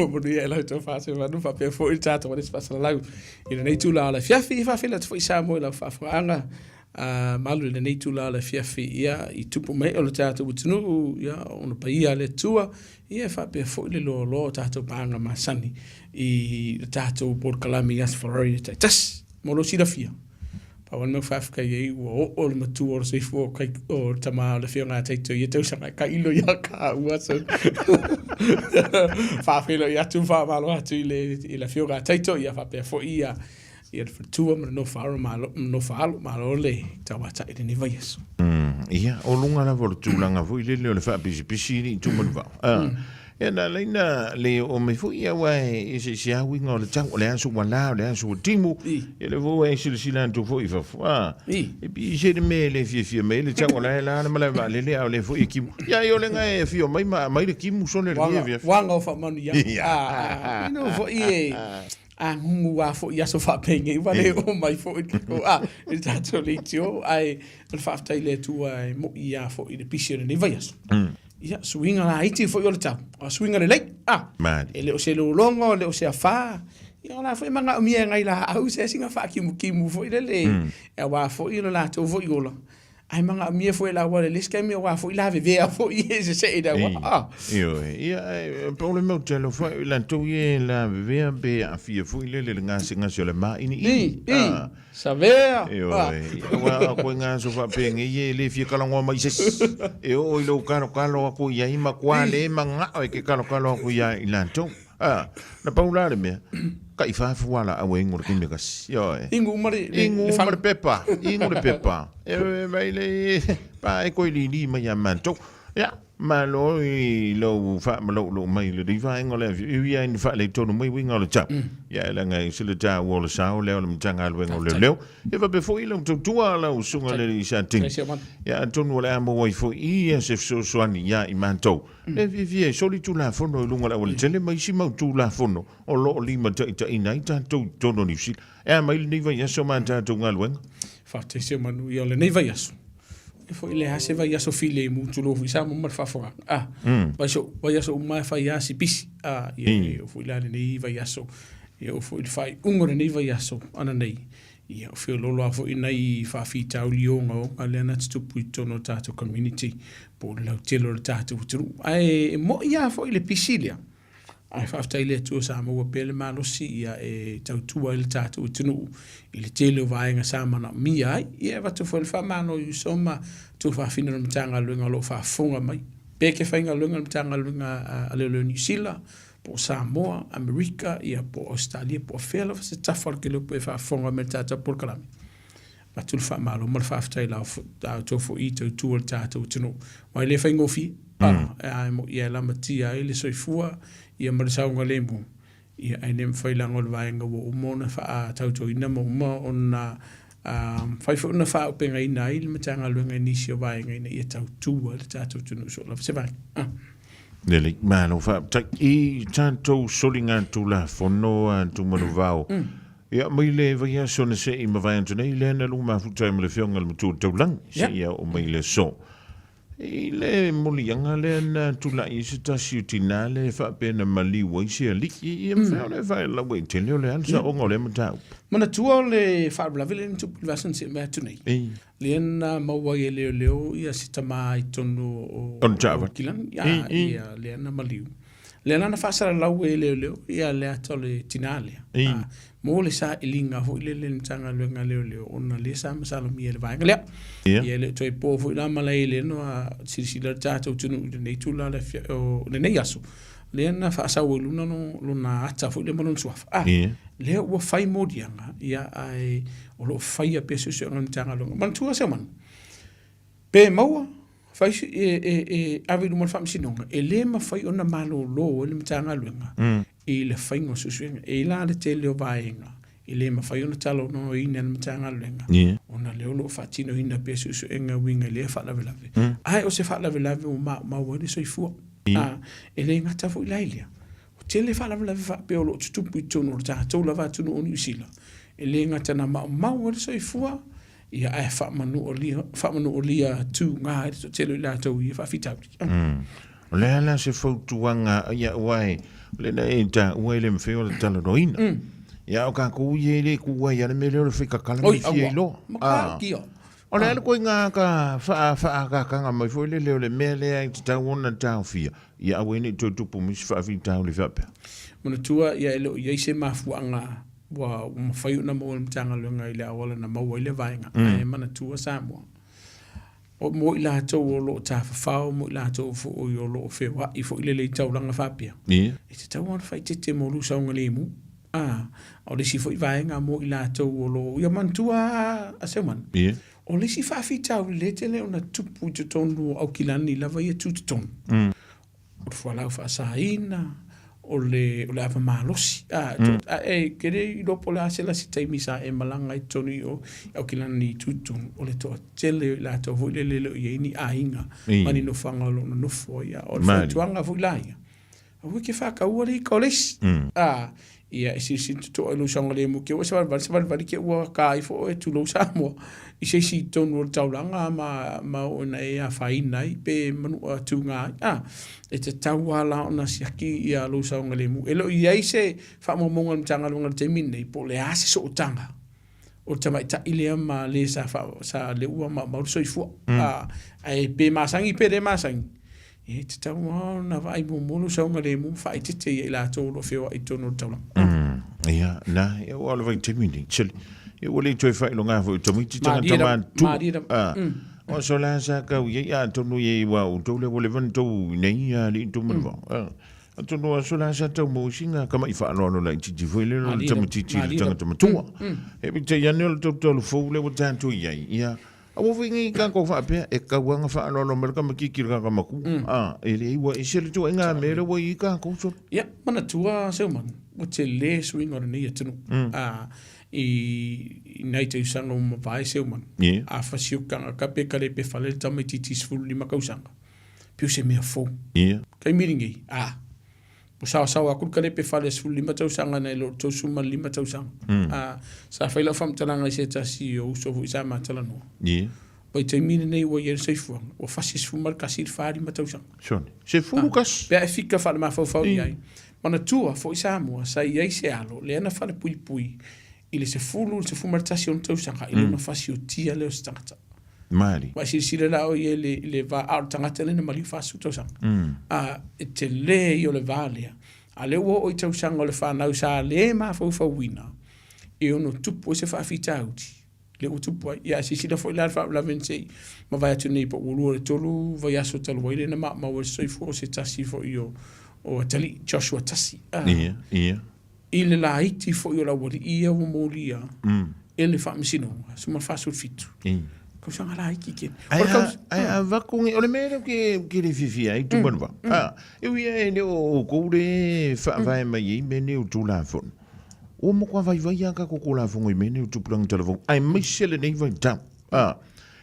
Manuia e lau tofa se manu faapea foi le tatou alisi faasalalau i lenei itula o le afiafi. Faafeiloai atu foi Samoa i lau faafofogaaga malu i lenei itula o le afiafi ia i tupu mai o le tatou atunuu ia ona paia a le Atua ia e faapea foi le loaloa o tatou paaga masani i le tatou polokalame i Aso Faraile taitasi. Mo lou silafia, pau lava le mea ua faafetai ai ua oo le matua o le soifua o kai o le tama o le afioga ia Taito i ia tausaga e tailo ia kāua so faafeiloai atu ma faamalo atu i le i le afioga a Taito ia faapea foi ia ia le faletua ma le nofo alo malo nofo alo malo le tauatai i lenei vaiaso. Ia, o luga lava o le tulaga foi lele o le faapisipisi i alii Tumanuvao. Ia na ala ai na le oo mai foi aua e eseese lava uiga o le tau, o le aso ua la, o le aso ua timu, ia lea foi ua e silasila atu foi i fafo, a, e pei se le mea e le fiafia mai ai le tau, o la e la le malae vaalele a o lea foi e timu. Ia ai o le e afio mai ma aumai le timu sole i lenei afiafi. Uaga o faamanuiaga. A, ino foi e agugu lava foi i aso faapenei ua le oo mai foi a, i le tatou leitio, ae o le faafetai i le Atua e moi lava foi i le pisi o lenei vaiaso. Ia, suiga laiti foi o le tau, a suiga lelei, a, e le o se lologo, e le o se afā, ia o la foi e manaomia e nai laau se asiga faakimukimu foi lele, aua foi lo latou foi ola, ae manaomia foi e laua le isi taimi aua foi lavevea foi e sesee i le auala, a. Ioe, ia, ae pau le mea ou te alofa ai, o i latou ia e lavevea pe aafia foi lele i le gasegase o le māʻiniʻini, a. Savea! Ioe, aua o koe ngā aso faapenei e le fia talanoa mai i se isi. E oo i lou kalokalo aku i ai ma kua le manao e ke kalokalo aku ia i latou. A, na pau la le mea, kai faafu ala au e ingo le kime kasi. Ioe. Ingu uma le, le, Ingu uma le pepa, ingu le pepa. E mai le, pa e koe lili mai ia matou. Ia, Malo i lou faamaloulou mai i lenei vaega o le afiafi, e ui lava ina faaletonu mai uiga o le tau, ia e leaga e ese le taua o le sao lea o le Matagaluega o Leoleo. Ia faapea foi lau tautua lau susuga i le Alii Satini. Ia atonu o le a maua ai foi ia se fesoasoani ia i matou. E fiafia e soli Tulafono i luga o le aualatele ma isi mau Tulafono o lo o limataitaiina ai tatou i totonu o Niu Sila. E a mai lenei vaiaso ma a tatou galuega? Faafetai se manuia o lenei vaiaso. E foi le a se vaiaso filemu tulou foi Samoa ma le faafofogaaga. Ah, vaiaso, vaiaso uma e fai lava si pisi. Ah, ia e oo foi la lenei vaiaso, ia oo foi le faaiuga o lenei vaiaso ananei. Ia o feoloolo lava foi nai faafitauli ogaoga lea na tutupu i totonu o le tatou community po o le lautele o le tatou atunuu. Ae e moi lava foi le pisi lea. Ae faafetai i le Atua sa maua pea le malosi ia e tautua ai le tatou atunuu i le tele o vaega sa manaomia ai. Ia e avatu foi le faamalo i uso ma tuafafine o le Matagaluega o lo o faafofoga mai. Pe ke faigaluega le Matagaluega a Leoleo Niu Sila, po o Samoa, Amerika, ia po o Ausetalia, po o fea lava se tafa o le keleopu e faafofoga mai i le tatou polokalame. Avatu le faamalo ma le faafetai i la outou foi i tautua i le tatou atunuu. Aua e le faigofie, a e moni e lamatia ai le soifua ia ma le saogalemu, ia ae le mafai leaga o le vaega ua uma ona faatautoina ma uma ona mafai foi ona faaaupegaina ai le Matagaluega i nisi o vaega ina ia tautua ai le tatou atunuu so lava se vaega. Lelei, malo faafetai i tatou soligatulafono a Tumanuvao. Ia, mai le vaiaso na se i mavae atu nei, lea na lumafuta ai ma le Afioga i le Matua Taulagi, seia oo mai le aso. I le moliaga lea na tulai ai se tasi o tina lea e faapea na maliu ai se alii, ia mafai ona e faalautele o le a le saoga o lea mataupu. Manatua o le faalavelave lea na tupu i le vaiaso na se i mavae atu nei, lea na maua ai e leoleo ia se tama i totonu o Kilani, ia lea na maliu. Lea la na faasalalau e leoleo ia le ata o le tinā lea. Mo le sailiga foi lele i le Matagaluega a Leoleo ona lea sa masalomia i le vaega lea. Ia e le o toe po foi la malae i le noa silasila le tatou atunuu i lenei itula o lenei aso, lea na faasau ai i luna lona ata foi lea ma lona suafa. Lea ua fai moliaga, ia ae o lo o faia pea suesuega a le Matagaluega. Manatua Seumanu, pe maua fai e ave i luma o le Faamasinoga, e le mafai ona malolo ai le Matagaluega i le faiga o suesuega. E i ai la le tele o vaega e le mafai ona talanoaina e le Matagaluega ona lea o lo o faatinoina pea suesuega e uiga i lea faalavelave. Ae o se faalavelave ua maumau ai le soifua. E le gata foi la i lea, ua tele faalavelave faapea o lo o tutupu i totonu o le tatou lava atunuu o Niu Sila, e le gata na maumau ai le soifua, ia ae faamanuolia, faamanuolia tūgā ai le toatele o i latou i ia faafitauli. O le a la se fautuaga ia aua e o lena e taua e le mafai ona talanoaina. Ia o tatou ia e le tuua ai lava le mea lea o le faikakala ma Oi, le fia aua. iloa. Matua ukia. O le a le koiga ka faaakaaga mai foi lele o le mea lea e tatau ona taofia, ia aua ai ne i toe tupu mai se faafitauli faapea. Manatua ia e le o i ai se mafuaaga ua mafai ona maua e le Matagaluega i le auala na maua ai lea vaega, ae manatua Samoa, o mo i latou o lo o tafafao, mo i latou foi o lo o feoai foi lele i taulaga faapea, e tatau lava ona faaeteete mo lou saogalemu. O le isi foi vaega mo i latou o lo o, ia manatua a Seuman, o le isi faafitauli lea e tele ona tupu i totonu o Aukilani lava ia tutotonu, o le fualaau faasaina, o le o le ava malosi. A e ke le iloa po o le a se lasi taimi sa e malaga ai i totonu i o i Aukilani i tutotonu, o le toatele o i latou foi lele e le o i ai ni aiga ma ni nofoaga o lo o nonofo ai. O le fautuaga foi la ia, Aua e te faataua le ika o le isi. A, ia e silasila totoa i lou saogalemu te ua savalivali savalivali te ua ta ifo oe tulou Samoa i se isi tonu o le taulaga ma ma oo ina e afaina ai pe manua tuga ai. A, e tatau lava la ona siaki ia lou saogalemu. E le o i ai se faamaumauga a le Matagaluega i le taimi lenei po o le a se sootaga o le tamaitai lea ma le sa fa, sa le ua maumau le soifua. A, ae pe masani pe le masani, e tatau lava ona vaai muamua lou saogalemu ma faaeteete ia i latou o lo o feoai i totonu o le taulaga. Ia, na, ia ua o le vaitaimi nei, tele. Ia ua le toe faailoga foi i tamaiti tagata matutua. Malie lava. Ah, o so la sa kau i ai, atonu i ai ua outou lea ua leva ona tou i nei alii tou manuvao. Ah, atonu o aso la sa tau maua ai sina tama'i faaaloalo laitiiti foi lea o le tamaitiiti i le tagata matua. E peitai ane o le tautalo fou lea ua tatou i ai, ia, Aua foi nei tatou faapea e tatau lava ona faaaloalo mai le tamaitiiti i le tagata matua. A, e leai ua ese le ituaiga mea lea ua i ai tatou solo. Ia, manatua Seumaga, ua tele suiga o lenei atunuu. A, i nai tausaga ua mavae Seumaga, a fasiokanga pe kalepe fale le tamaitiiti 15 tausaga, pei o se mea fou. Taimi lenei, a, Ua saosaoa atu le kalepe fale 15 tausaga nai lo le 35 tausaga. A, sa fai lau faamatalaga i se tasi o uso foi sa ma talanoa. Vaitaimi lenei ua i ai le soifuaga, ua fasi 11 i le 45 tausaga. Sone. Se fulu kasi. Pe a e fika faalemafaufau i ai. Manatua foi Samoa sa i ai se alo lea na falepuipui i le 10 i le 11 ona tausaga i lona fasiotia lea o se tagata. Malie. Ua e silasila la oe i ai i le va a o le tagata lea na maliu 40 tausaga. A, e tele ia o le va lea. A lea ua oo i tausaga o le fanau sa le mafaufauina e ono tupu ai se faafitauli, lea ua tupu ai. Ia a silasila foi la i le faalavelave na se i mavae atu nei po ua lua i le tolu vaiaso talu ai lea na maumau ai le soifua o se tasi foi o o atalii, Joshua Tasi. A, Ia, ia. I le laiti foi o le aualii ia ua molia e le Faamasinoga, suma 47 tausaga laiti tele. Ae a, ae a avatu ni, o le mea lea ou te le fiafia ai Tumanuvao, a, e ui lava e le o outou le faavae mai ai mea nei o Tulafono, ua matua vaivai lava tatou Tulafono i mea nei o tupulaga talavou, aemaise lenei vaitau, a.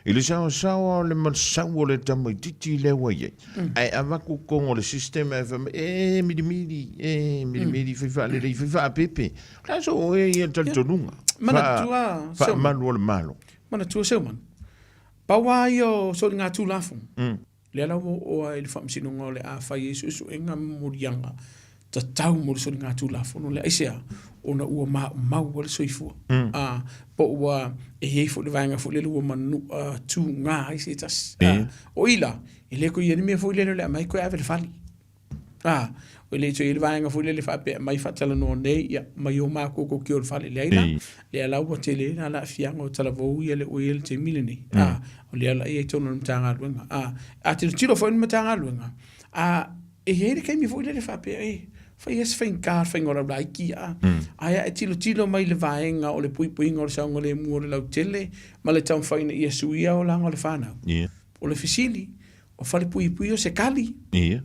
I le saosaoa o le masau o le tamaitiiti lea ua i ai, ae avatu totonu o le system ae fai mai, e milimili, e milimili, fai faalelei, fai faapepe. O le a so oe ia talitonuga? Manatua, Faamalu o le Malo. Manatua Seumaga, pau lava ia o soligatulafono, Lea la ua oo lava i le faamasinoga o le a fai ai suesuega ma moliaga tatau mo le soligatulafono lea. Aisea? Ona ua maumau ai le soifua. A, po ua e i ai foi le vaega foi lele ua manua tuga ai se tasi. A, o i la, e le toe i ai le mea foi lele o le aumai toe ave i le fale. A, e le toe i ai le vaega foi lele faapea aumai faatalanoa nei, ia, mai o matou tou te o i le fale. Leai la, lea la ua tele la le aafiaga o talavou ia lea ua i ai i le taimi lenei. A, o lea la e i ai totonu o le Matagaluega. A, a tilotilo foi le Matagaluega, a, e i ai le taimi foi lele faapea, e, fai ia se faigata le faiga o lau laiti, a. Ae a e tilotilo mai i le vaega o le puipuiga o le saogalemu o le lautele ma le taumafai ina ia suia olaga o le fanau. O le fesili, O Falepuipui o se kali. Ia.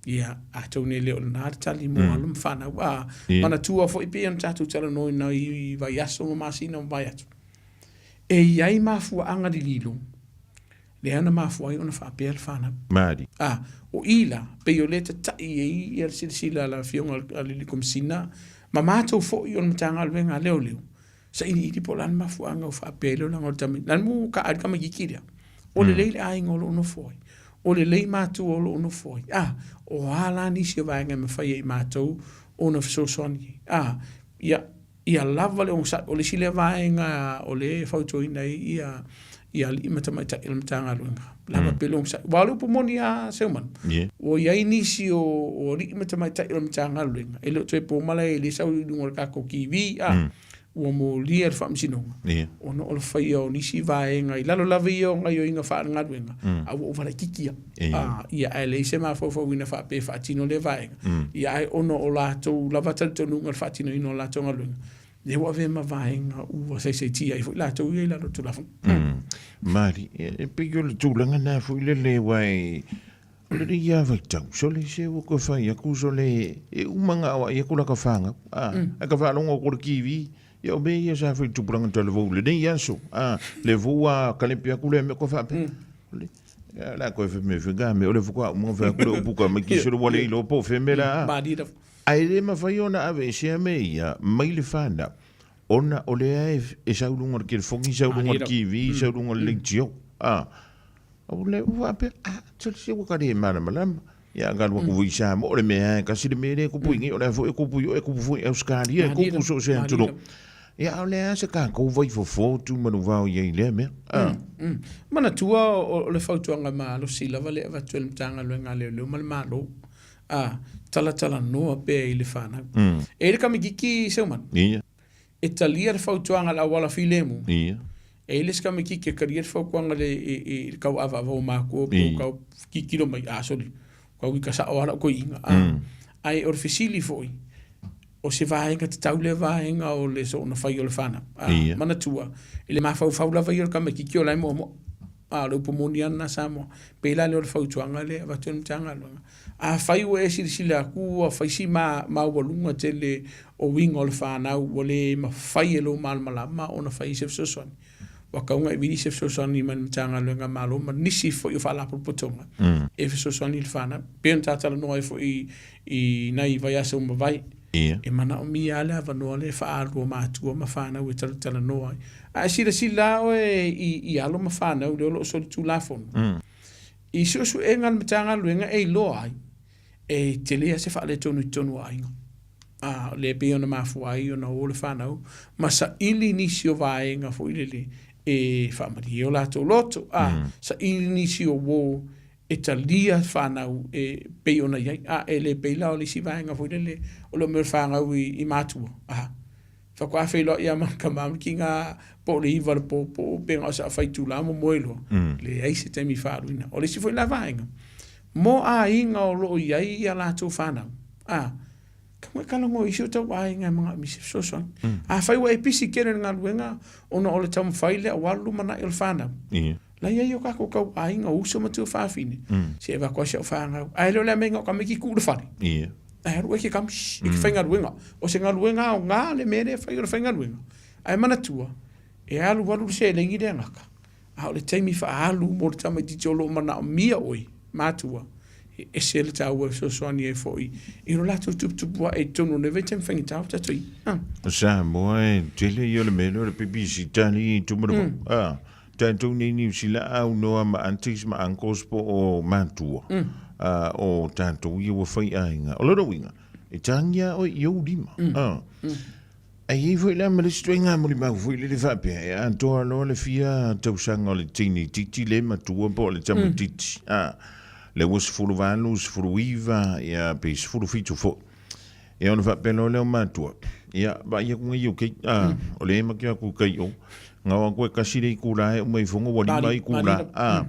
Ia, atonu e le o lena le tali mo alo ma fanau. A, manatua foi pei ona tatou talanoaina i vaiaso ma masina ua mavae atu. E i ai mafuaaga lililo lea na mafua ai ona faapea le fanau. Malie. A, o i la, pei o lea e tatai ai ia le silasila a le Afioga a le Alii Komesina ma matou foi o le Matagaluega a Leoleo, sailiili po o le a le mafuaaga ua faapea ai le olaga o le tamaitiiti. Lanu ka ai le tamaitiiti lea, ua lelei le aiga o lo o nofo ai. O lelei matua o lo o nofo ai. A, o a la nisi o vaega e mafai e i matou ona fesoasoani ai. A, ia, ia lava le onosai. O le isi lea vaega o lea e fautuaina ai ia, ia alii ma tamaitai o le Matagaluega. Lava pea le onosai. Aua o le upu moni lava Seumanu, Yeah. ua i ai nisi o, o alii ma tamaitai o le Matagaluega e le o toe po malae e le sau i luga o le tatou TV, a, ua molia le faamasinoga yeah. ona o le faia o nisi vaega i lalo lava ia o gaioiga faalegaluega mm. a ua ova laitiiti yeah. Ah, ia ae leai se mafaufauina faapea e faatino lea vaega mm. ia ae ona o latou lava talitonuga le faatinoina o latou galuega lea ua avea ma vaega ua saisaitia ai foi latou ia i lalo o le Tulafono. Mm. Mali, e pei o le tulaga na foi lele aua e O lenei lava vaitau, sole se ua toe fai atu sole e uma ona aoai atu laka fanau, a, ae ka faalogo atu i le TV, ia o mea ia sa fai i tupulaga talavou i lenei aso, a, lea foi ua kalepe atu lea mea koe faapea, le, ia, la koe fai mea foi ka mea o lea faatoa uma ona fai atu le upu tamaiti sole ua le iloa po o fea mea la, a. Malie lava. Ae le mafai ona aveesea mea ia mai le fanau, ona o lea e sau i luga o le telefoni, sau i luga o le TV, sau i luga o le leitio, a. O le ua faapea, ah, sole se ua ka le malamalama. Ia ka alu atu foi i Samoa, o le mea lava e tasi le mea lea e tupu i inei, o lea foi e tupu i o, e tupu foi i Ausetalia, e tupu so o se atunuu. Ia a o le a se tatou vaifofo tumanuvao i ai i lea mea? Ah. Manatua o le fautuaga malosi lava lea e avatu e le Matagaluega a Leoleo ma le Malo, a talatalanoa pea i le fanau. E i ai le kamititi Seumanu? Ia. E talia le fautuaga a le auala filemu. Ia. E i ai le isi tamaitiiti e talia le fautuaga le i le tauavaava o matua po o tau tilotilo mai, a sole, ua tau ita sao lava lau toeaina. Ae o le fesili foi, o se vaega tatau lea vaega o le soona fai o le fanau. Ia. Manatua, i le mafaufau lava ia o le tamaitiiti o la e moamoa. A o le upu moni lava lena Samoa. Pei la lea o le fautuaga lea e avatu e le Matagaluega. Afai ua e silasila atu ua fai si maualuga tele o uiga o le fanau ua le mafai e lou malamalama ona fai se fesoasoani, ua tatau ona e vili se fesoasoani mai le Matagaluega a Malo ma nisi foi o faalapotopotoga e fesoasoani i le fanau. E pei ona ta talanoa ai foi i nai vaiaso ua mavae, e manaomia lava le avanoa lea e faaalu o matua ma fanau e talatalanoa ai. A e silasila lava oe i alo ma fanau lea o lo o solitulafono, I suesuega a le Matagaluega e iloa ai, e tele lava se faaletonu i totonu o aiga. A, lea e pei ona mafua ai ona o le fanau ma saili nisi o vaega foi lele e faamalie o latou loto. A, saili nisi o uo e talia fanau e pei ona i ai. A, e le pei la o le isi vaega foi lele o le omai o le fanau i matua. A, Faatoa feiloai ia ma tama ma tina po o le 9 o le po po o pe na o se afaitula momoe loa. Leai se taimi faaaluina. O le isi foi la vaega, mo aiga o lo o i ai ia latou fanau, a, tago e talanoa i isi o tau aiga e manaomia se fesoasoani. Afai ua e pisi tele i le galuega ona o le taumafai lea aua le lumanai o le fanau, la i ai o tatou tau aiga, o uso ma tuafafine, se e avatu lava si au fanau. Ae le o le amaiga o tamaiti tuu i le fale. Ae alu e ke kamisi, e ke faigaluega. O se galuega aoga le mea lea e fai o le faigaluega. Ae manatua, e alualu le seleni lea gata, a o le taimi faaalu mo le tamaitiiti o lo o manaomia oe, matua, e ese le taua e fesoasoani ai foi i lo latou tuputupu ae i totonu o lenei vaitaimi faigata o tatou i ai. O Samoa e tele ia o le mea lea o le pipisi tali i tuma le vao. Tatou nei Niu Sila aunoa ma aunties ma uncles po o matua o tatou ia ua fai aiga. O lona uiga, e tagia oe i ou lima. Ae i ai foi la ma le isi ituaiga molimau foi lele faapea, e atoa loa le fia tausaga o le teine itiiti le matua po o le tamaitiiti. Lea ua 18, 19, ia pe 17 foi. Ia ona faapea loa lea o matua, ia vaai atu nei o kei, a, o lea e make atu i kai o, ngao atu e kasi le itula e uma ifoga ua lima itula, a,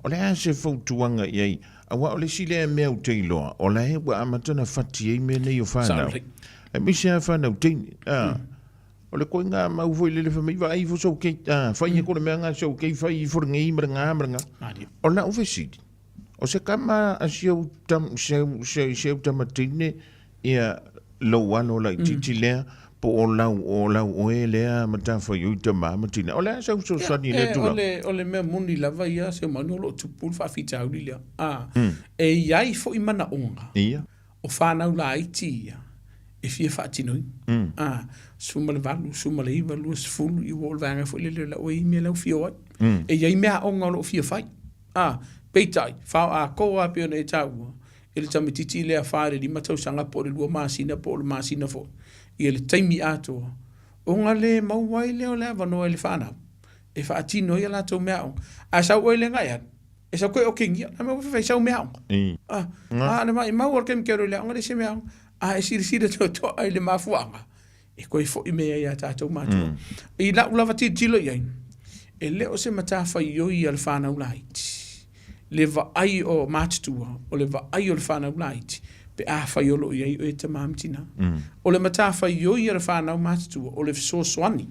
o le a se fautuaga i ai, aua o le isi lea mea ou te iloa, o la e ua amata ona fati ai mea nei o fanau, aemaise lava fanau teine, a, o le koiga mau foi lele fai mai, vaai ifo sou kei, a, fai atu le mea nga sou kei, fai ifo lenei ma lena ma lena. O lau fesili, O se kama a si ou tam, si au, si, si au tamateine, ia lou alo laitiiti lea, po o lau, o lau oe lea matafaioi tama ma tina. O le a sau fesoasoani i lea Ia, tulaga? o le, o le mea moni lava ia, Seumanu, o lo o tupu le faafitauli lea. A, e i ai foi manaoga. Ia. O fanau laiti ia e fia faatinoina. A, 18, 19, 20, ia ua oo i le vaega foi lele o lau e i mea lau fia o ai. E i ai meaaoga o lo o fia fai. A, Peitai, fao atoa lava pei ona e taua i le tamaitiiti lea 4 i le 5 tausaga po o le 2 masina po o le masina foi, ia le taimi atoa ona le maua ai lea o le avanoa i le fanau e faatino ai a latou meaaoga. A sau oe lea na e alu, e sau koe okegia, a mea ua fai sau meaaoga. A, a le maimau o le taimi ke alu i le aoga le se meaaoga. A e silasila totoa i le mafuaaga, e toe foi mai ai ia tatou matua. I lau lava tilotilo i ai, e le o se matafaioi a le fanau laiti, le vaai o matutua, o le vaai o le fanau laiti, pe afai o lo o i ai oe tama ma tina. O le matafaioi a le fanau matutua, o le fesoasoani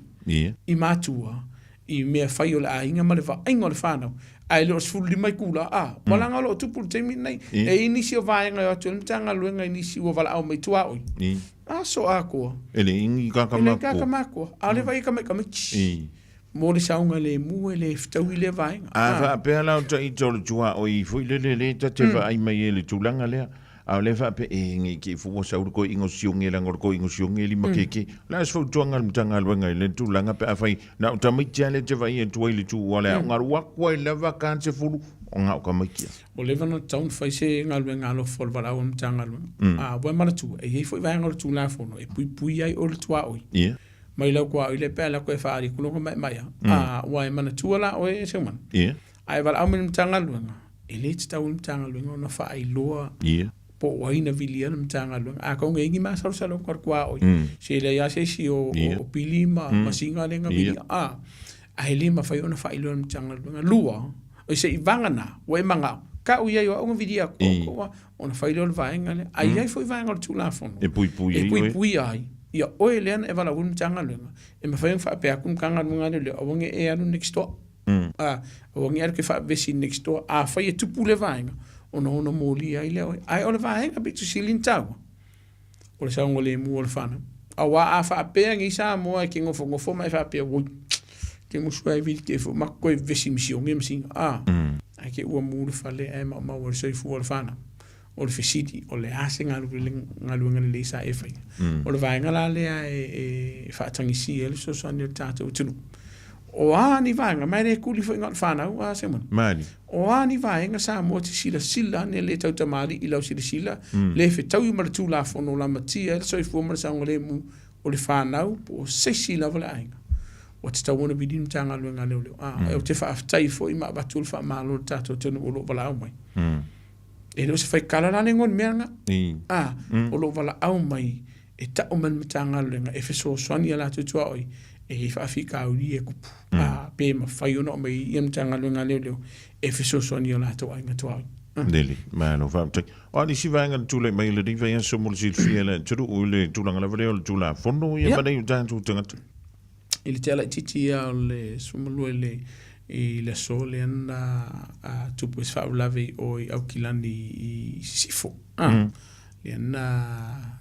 i matua i mea fai o le aiga ma le vaaiga o le fanau, ae le o le 15 itula, a, ua laga o lo o tupu i le taimi lenei. E i ai nisi o vaega e o atu ai le Matagaluega i nisi ua valaau mai tuaoi, aso atoa. E le i ni kaka E le kaka makua, a o le vaai e tamaiti mo le saogalemu e le fetaui lea vaega. A faapea la o taita o le tuaoi foi lele le ta te vaai mai ai i le tulaga lea, A o lea faapea, e, nei te i fua sau le toeaina o Sioge leaga o le toeaina o Sioge e lima keke. O le a se fautuaga a le Matagaluega i lea tulaga pe afai na o tamaiti lava lea e te vaai atu ai i le tu o le aoga alu atu ai lava ka 10, o na o tamaiti lava. Ua leva ona tatau ona fai se galuega alofa o le valaau a le Matagaluega. A ua e manatua, e i ai foi vaega o le Tulafono e puipui ai oe i le tuaoi. Mai lau tuaoi lea pe a alu atu e faaali atu lona maemaea. A ua e manatua la oe Seumanu? A e valaau mai i le Matagaluega, e le tatau i le Matagaluega ona faailoa po o ai na vilia le Matagaluega. Atonu e i ai ni masalosaloga o le tuaoi, se leai lava se isi o Pili ma Sina lea na vilia, ae le mafai ona faailoa e le Matagaluega. Lua, se i vagana ua e manao, tau i ai o au na vilia atu outou, ona fai lea o le vaega lea. Ae i ai foi vaega o le Tulafono e puipuia ai ia oe lea na e valaauina le Matagaluega, e mafai ona faapea atu le Matagaluega lea, aua ne i e alu next door. A, aua ne i alu e faavesi next door. Afai e tupu lea vaega, ona ono molia ai lea o oe. Ae o le vaega pito sili ona taua, o le saogalemu o le fanau. Aua a faapea nei Samoa e te nofonofo ma e faapea, oi, te musu ai vili te fo maku koe vesi misione ma sina. A, ae te ua mu le fale ae maumau ai le soifua o le fanau. O le fesili, o le a se galuega lelei sa e faia? O le vaega la lea e faatagisia ai le fesoasoani a le tatou atunuu. O a ni vaega, ma e le kuli foi na o le fanau a Simon. Mali. O a ni vaega Samoa te silasila ane le tautamalii i lau silasila, le fetaui ma le Tulafono lamatia ai le soifua ma le saogalemu o le fanau po o se isi lava o le aiga. Ua tatau ona vili le Matagaluega a Leoleo. A, ou te faafetai foi ma avatu le faamalo i le tatou atunuu o lo o valaau mai. E le o se faikala la le igoa o le mea lena. A, o lo o valaau mai e tau mai le Matagaluega e fesoasoani i a latou tuaoi e i ai faafitauli ia e tupu. A, pe mafai ona aumai ia Matagaluega a Leoleo e fesoasoani i o latou aiga tuaoi. Lele, malo faafetai. O a nisi vaega na tulai mai i lenei vaiaso mo le silafia e le atunuu i le tulaga lava lea o le Tulafono ia ma nei o tatou tagata? I le tea laitiiti ia o le 12 i le i le aso lea na tupu ai se faalavelave i o i Aukilani i Sisifo. Lea na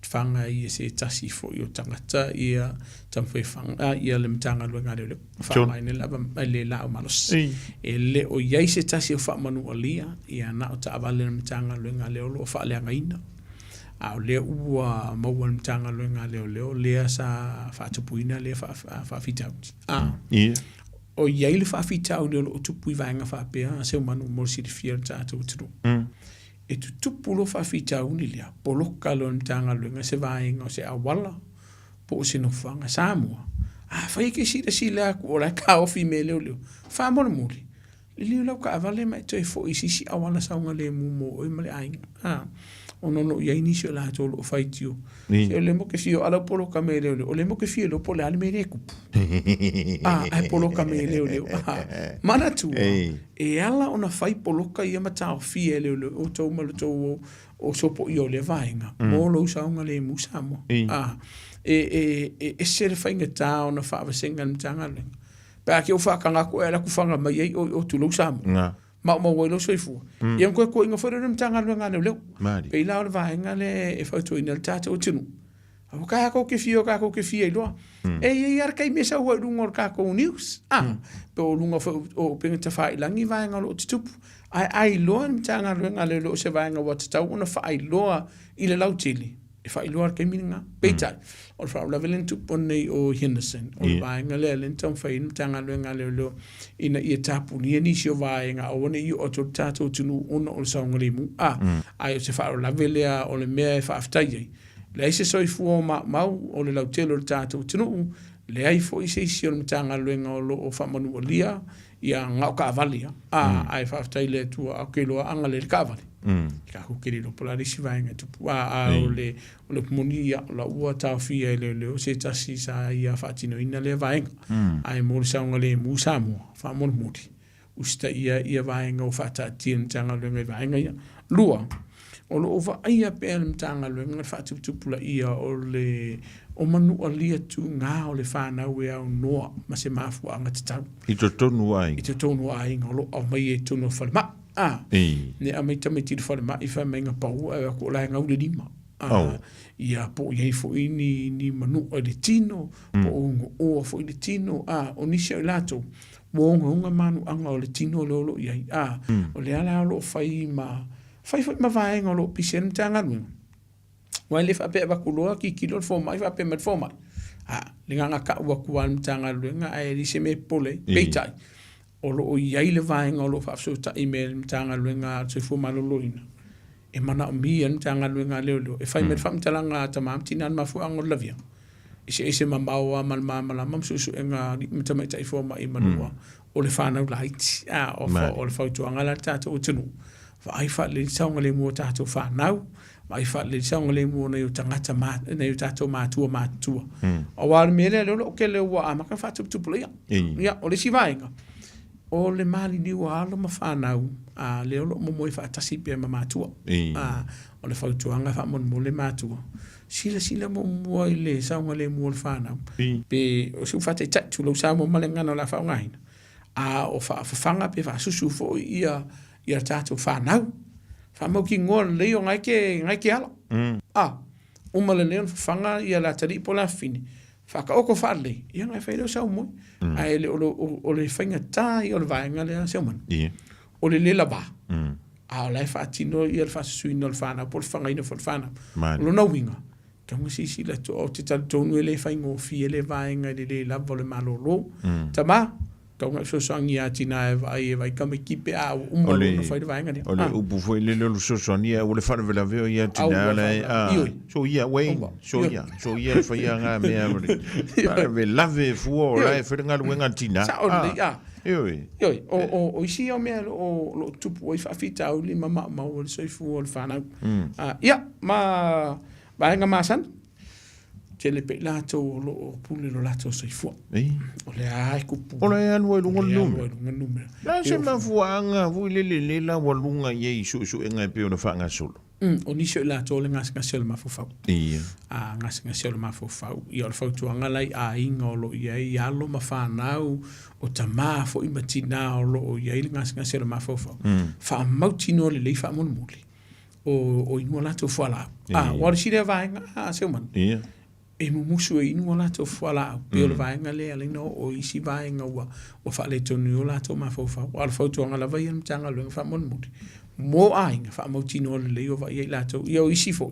faga ai e se tasi foi o tagata ia taumafai e faga ia le Matagaluega a Leoleo faaaogaina lava le laau malosi. E le o i ai se tasi o faamanualia ia na o taavale a le Matagaluega a Leoleo o lo o faaleagaina. A o lea ua maua e le Matagaluega a Leoleo lea sa faatupuina lea faafitauli. O i ai le faafitauli o lo o tupu i vaega faapea, Seumanu, mo le silafia e le tatou atunuu. E tutupu loa faafitauli lea, poloka loa e le Matagaluega se vaega o se auala po o se nofoaga. Samoa, afai e te silasila atu o la e taofi i mea e leoleo, faamolemole, liliu lau taavale ma e toe foi i se isi auala saogalemu mo oe ma le aiga. A, ona o lo o i ai nisi o latou o lo o faitio. Se o lea mo te fia o ala poloka me leoleo, o lea mo te fia iloa po o le a le mea lea e tupu. A, ae poloka me leoleo. A, manatua, e ala ona fai poloka ia ma taofia e leoleo e outou ma le tou o sopoia o lea vaega mo lou saogalemu Samoa. A, e ese le faigata ona faavasega e le Matagaluega. Pe a ke ou faataga atu e ala atu faga mai ai oe i o tulou Samoa. Nga. Maumau ai lou soifua. Ia ona toe tuuaiga foi lea o le Matagaluega a Leoleo. Mali. Pei la o le vaega lea e fautuaina ai le tatou atunuu. Aua tatou te fia o tatou te fia iloa. E i ai lava le taimi e sau ai i luga o le tatou news, a, po o luga foi o upega tafailagi vaega o lo o tutupu. Ae a iloa e le Matagaluega a Leoleo o se vaega ua tatau ona faailoa i le lautele. E faailoa le taimi lena. Peitai, o le faalavelave lea na tupu nei o Henderson, o le vaega lea lea na taumafai ai le Matagaluega a Leoleo ina ia tapunia nisi o vaega aua ne i oo atu i le tatou atunuu ona o le saogalemu. A, ae o se faalavelave lea o le mea e faafetai ai, leai se soifua o maumau o le lautele o le tatou atunuu, leai foi se isi o le Matagaluega o lo o faamanualia ia na o taavale lava. A, ae faafetai i le Atua, ou te iloa a galei le taavale, tatou te le iloa po o le a le isi vaega e tupu. A, a o le, o le upu moni, ia, o la ua taofia e leoleo se tasi sa ia faatinoina lea vaega. Ae mo le saogalemu Samoa, faamolemole, usitaia ia vaega ua faataatia e le Matagaluega i vaega ia. Lua, o lo o vaaia pea e le Matagaluega le faatuputupulaia o le o manualia tuga o le fanau e aunoa ma se mafuaaga tatau. I totonu o aiga. I totonu o aiga o lo o aumaia i totonu o le falemai. A, ne aumai tamaiti i le falemai fai mai na pau ae atu o la e gau le lima. A, ia po o i ai foi ni, ni manua i le tino, po o ugooa foi le tino. A, o nisi o i latou, ua ogaoga manuaga o le tino lea o lo o i ai. A, o lea la o lo o fai ma, fai foi ma vaega o lo o pisi ai le Matagaluega. Aua e le faapea e avatu loa tilotilo le fomai faapea mai le fomai, a, le agaga tau atu lava a le Matagaluega ae leai se mea e popole ai. Peitai, o lo o i ai le vaega o lo o faafesootai me le Matagaluega a le Soifua Maloloina e manaomia e le Matagaluega a Leoleo e fai mai le faamatalaga a tama ma tina i le mafuaaga o le laviaga. Eseese mamao lava ma le malamalama ma suesuega a alii ma tamaitai fomai i manua o le fanau laiti. A, o le fautuaga la i le tatou atunuu, vaai faalelei le saogalemu o tatou fanau, vaai faalelei le saogalemu o nai o tagata ma, nai o tatou matua matutua. Aua o le mea lea, lea o lo o tele ua amata ona faatuputupulaia. Ia, o le isi vaega, o le maliliu o alo ma fanau, a, lea o lo o momoe faatasi pea ma matua. A, o le fautuaga faamolemole matua, silasila muamua i le saogalemu o le fanau. Pe o se faataitai, tulou Samoa ma le gagana o le a faaaogaina, a o faafafaga pe faasusu foi ia ia tatou fanau. Faamautinoa lelei o na e te, na e te ala. A, uma lelei ona fafaga ia le atalii po o le afafine, faataoto faalelei, ia ona e fai lea o sau moe. Ae le o, o le faigata ia o le vaega lea Seumanu, o le le lava, a o la e faatino ia le faasusuina o le fanau po o le fafagaina foi o le fanau. O lona uiga, Tatau ona silasila atu, ou te talitonu e le faigofie le vaega i le le lava o le malolo. Tama, tatau ona e fesoasoani ia tina e vaai e vaai tamaiti pe a ua uma loa ona fai le vaega lea. O le upu foi lele o le fesoasoani, aua le faalavelave o ia tina la e, a, so ia, Wayne, so ia, so ia le faia ngā mea, faalavelave fua o la e fai le galuega a le tina. Sao lelei, a. Ioe. Ioe, o isi ia o mea o lo o tupu ai faafitauli ma maumau ai le soifua o le fanau. Ia, ma vaega masani, tele pea i latou o lo o pule lo latou soifua. O lea e tupu. O lea e alu ai i luga le numera. Luga le numera. La se mafuaaga foi lele le laualuga i ai i suesuega e pei ona faagasolo. O nisi o i latou o le gasegase o le mafaufau. Ia. A, gasegase o le mafaufau. Ia, o le fautuaga la i aiga o lo o i ai alo ma fanau, o tama foi ma tina o lo o i ai le gasegase o le mafaufau, faamautinoa lelei faamolemole o inu a latou fualaau. A, aua o le isi lea vaega, a Seumanu, Ia. e mumusu e inu a latou fualaau, pei o le vaega lea e ala ai ona oo i isi vaega ua faaletonu ai o latou mafaufau. A o le fautuaga lava ia a le Matagaluega faamolemole, mo aiga, faamautinoa lelei o vaai ai latou. Ia o isi foi,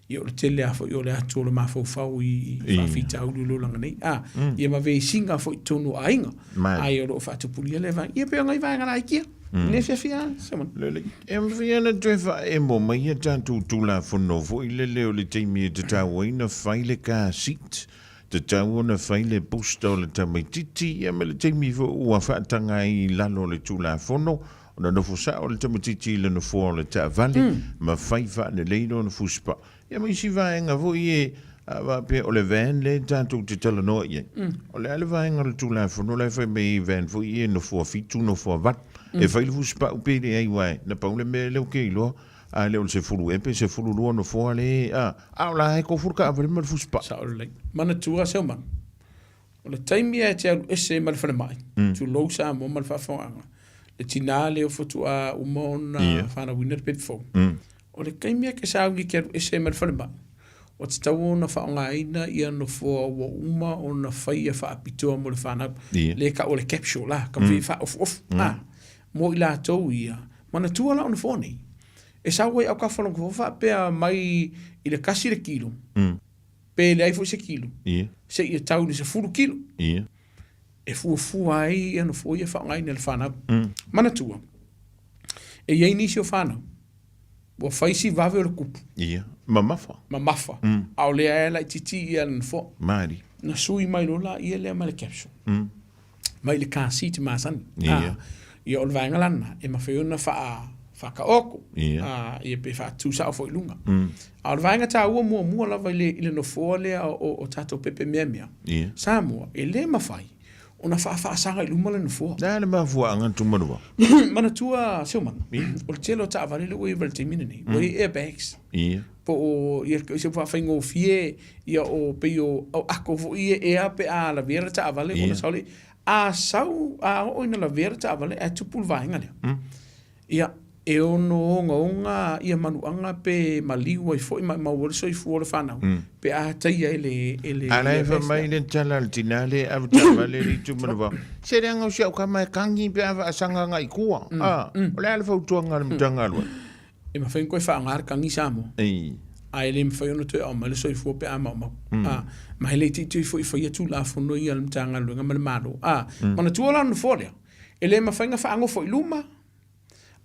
ia o le tele lava foi o le atu o le mafaufau i faafitauli o le olaga nei, a, ia ma vesiga foi i totonu o aiga, ai o lo o faatupulia lea vaega. Ia pei o nai vaega laiti ia. Le fiafia lava, Simon. Lelei. E mafai ona toe faaemo mai ia tatou Tulafono foi lele o le taimi e tatau ai ona fai le car seat, tatau ona fai le booster o le tamaitiiti, ia ma le taimi foi ua faataga ai i lalo o le Tulafono ona nofo sao le tamaitiiti i le nofoa o le taavale ma fai faalelei lona fusipaa. Ia ma isi vaega foi e faapea o le van lea tatou te talanoa i ai. O le a le vaega o le Tulafono la e fai mai ai van foi ia e nofoa fitu, nofoa valu. E fai le fusipau pe leai aua na pau le mea lea ou te iloa, a le o le 10 ea pe 12 nofoa lea, a o la e tofu le taavale ma le fusipau. Sao lelei. Manatua Seumanu, o le taimi lava e te alu ese ai ma le falemai, tulou Samoa ma le faafofogaaga, le tina lea faatoa uma ona fanauina le pepe fou, o le taimi lava e te sauni e te alu ese ai ma le falemai, ua tatau ona faaaogaina ia nofoa ua uma ona faia faapitoa mo le fanau, lea e tau o le capsule la, ka mea faaofuofu, mo i latou ia, manatua la o nofoa nei. E sau ai autafa o le nofoa faapea mai i le 1 le kilo, pe leai foi se kilo, seia tau i le 10 kilo. E fuafua ai ia nofoa ia e faaaogaina e le fanau. Manatua, e i ai nisi o fanau ua fai si vave o le kupu. Ia, mamafa. Mamafa, a o lea e laitiiti ia le nofoa. Malie. Na sui mai loa laia lea mai le capsule. Mai le car seat masani. Ia. Ia o le vaega la lena, e mafai ona faa faataoto. Ia. Ia pe faatu sao foi i luga. A o le vaega taua muamua lava i le nofoa lea o tatou pepe meamea. Ia. Samoa, e le mafai ona faafaasaga i luma le nofoa. O le a le mafuaaga Tumanuvao? Manatua Seumanu, o le tele o taavale lea ua i ai i le taimi lenei, ua i ai airbags. Ia. Po o ia se faafaigofie ia o pei o ako foi ia ea pe a lavea le taavale ona sau lea. A sau, a oo ina lavea le taavale ae tupu le vaega lea. Ia, e ono ogaoga ia manuaga pe maliu ai foi ma maua ai le soifua o le fanau pe a taia e le e le A la e fai mai le tala a le tina lea e ave taavale i le Tumanuvao, se leaga o si au tama e kagi pe a faasaga agai i tua. A, o le a le fautuaga a le Matagaluega? E mafai ona toe faaaoga le kagi Samoa. Ae le mafai ona toe aumai le soifua pe a maumau. A, ma e le itiiti foi i faia Tulafono ia a le Matagaluega ma le Malo. A, manatua la le nofoa lea, e le mafai ona faanofo i luma,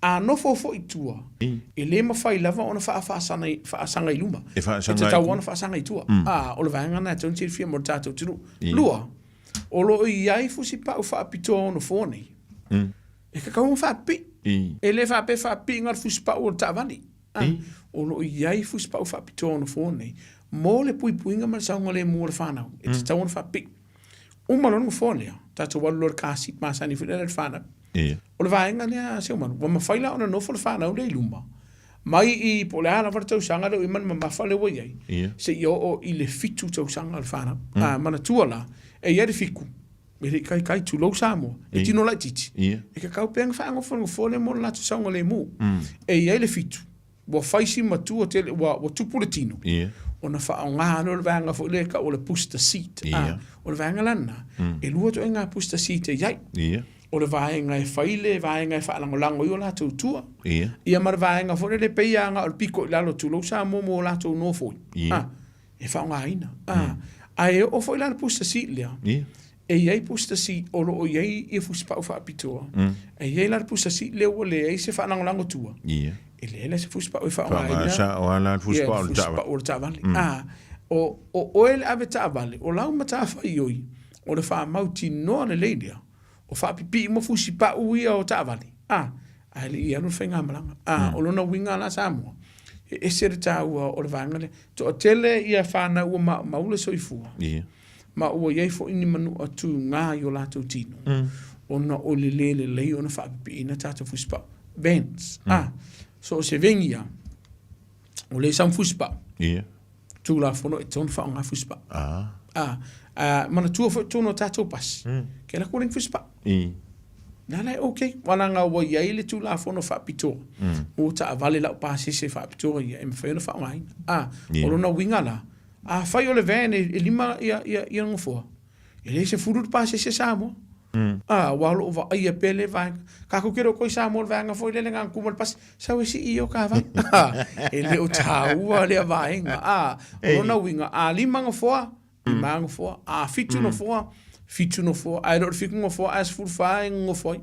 A nofo foi i tua, e le mafai lava ona faasaga i luma. E tatau ona faasaga i tua. A, o le vaega lena e tatau ona silafia mo le tatou atunuu. Lua, o lo o i ai fusipau faapitoa o nofoa nei, e tatau ona faapipii. E le faapea e faapipii na o le fusipau o le taavale. O lo o i ai fusipau faapitoa o nofoa nei mo le puipuiga ma le saogalemu o le fanau, e tatau ona faapipii. Uma loa le nofoa lea, tatou alu loa i le car seat masani foi lea i le fanau. Ia. O le vaega lea Seumanu, ua mafai la ona nofo le fanau lea i luma, mai i po o le a lava le tausaga lea ua i ai ma le mamafa lea ua i ai, Ia. seia oo i le 7 tausaga o le fanau. A manatua la, e i ai le 7, e le i kaikai, tulou Samoa, e tino laitiiti, Ia. e tatau pea ona faanofo i le nofoa lea mo le latou saogalemu. E i ai le 7, ua fai si matua tele, ua tupu le tino, Ia. ona faaaoga lea o le vaega foi lea e tau o le booster seat. Ia. O le vaega la lena, e lua ituaiga booster seat e i ai. Ia. O le vaega e fai le vaega e faalagolago ai o latou tua. Ia. Ia ma le vaega foi lele e pei lava na o le pito i lalo tulou Samoa mo latou nofoi. Ia. E faaaogaina. Ae oo foi la le booster seat lea. Ia. E i ai booster seat o lo o i ai ia fusipau faapitoa. E i ai la le booster seat lea ua leai se faalagolago tua. Ia. E leai la se fusipau e faaaogaina. Faaaoga sao lava la le fusipau o le taavale. Fusipau o le taavale. O oe le ave taavale, o lau matafaioi, o le faamautinoa lelei lea, o faapipii uma fusipau ia o taavale, ae le i alu le faigamalaga. O lona uiga la Samoa, e ese le taua o le vaega lea. Toatele ia fanau ua maumau le soifua, ma ua i ai foi ni manua tuga i o latou tino, ona o le le lelei ona faapipiina tatou fusipau. Vans, so o se vegi lava, o lea e sau ma fusipau, Tulafono e tatau ona faaaoga fusipau. Manatua foi totonu o tatou pasi, ke alu atu ua leai ni fusipau. Na la e okay, aua leaga ua i ai le Tulafono faapitoa mo taavale laupasese faapitoa ia e mafai ona faaaogaina. O lona uiga la, afai o le van e 5 ia nofoa, E le 10 le pasese Samoa. Aua o lo o vaaia pea lea vaega. Tatou te le o toe Samoa i le vaega foi lele na ona tu mai le pasi, sau e sii i o ta vai. E le o taua lea vaega. O lona uiga, a 5 nofoa, 5 nofoa, a 7 nofoa, 7 nofoa, ae le o le 7 nofoa ae 14 e nonofo ai.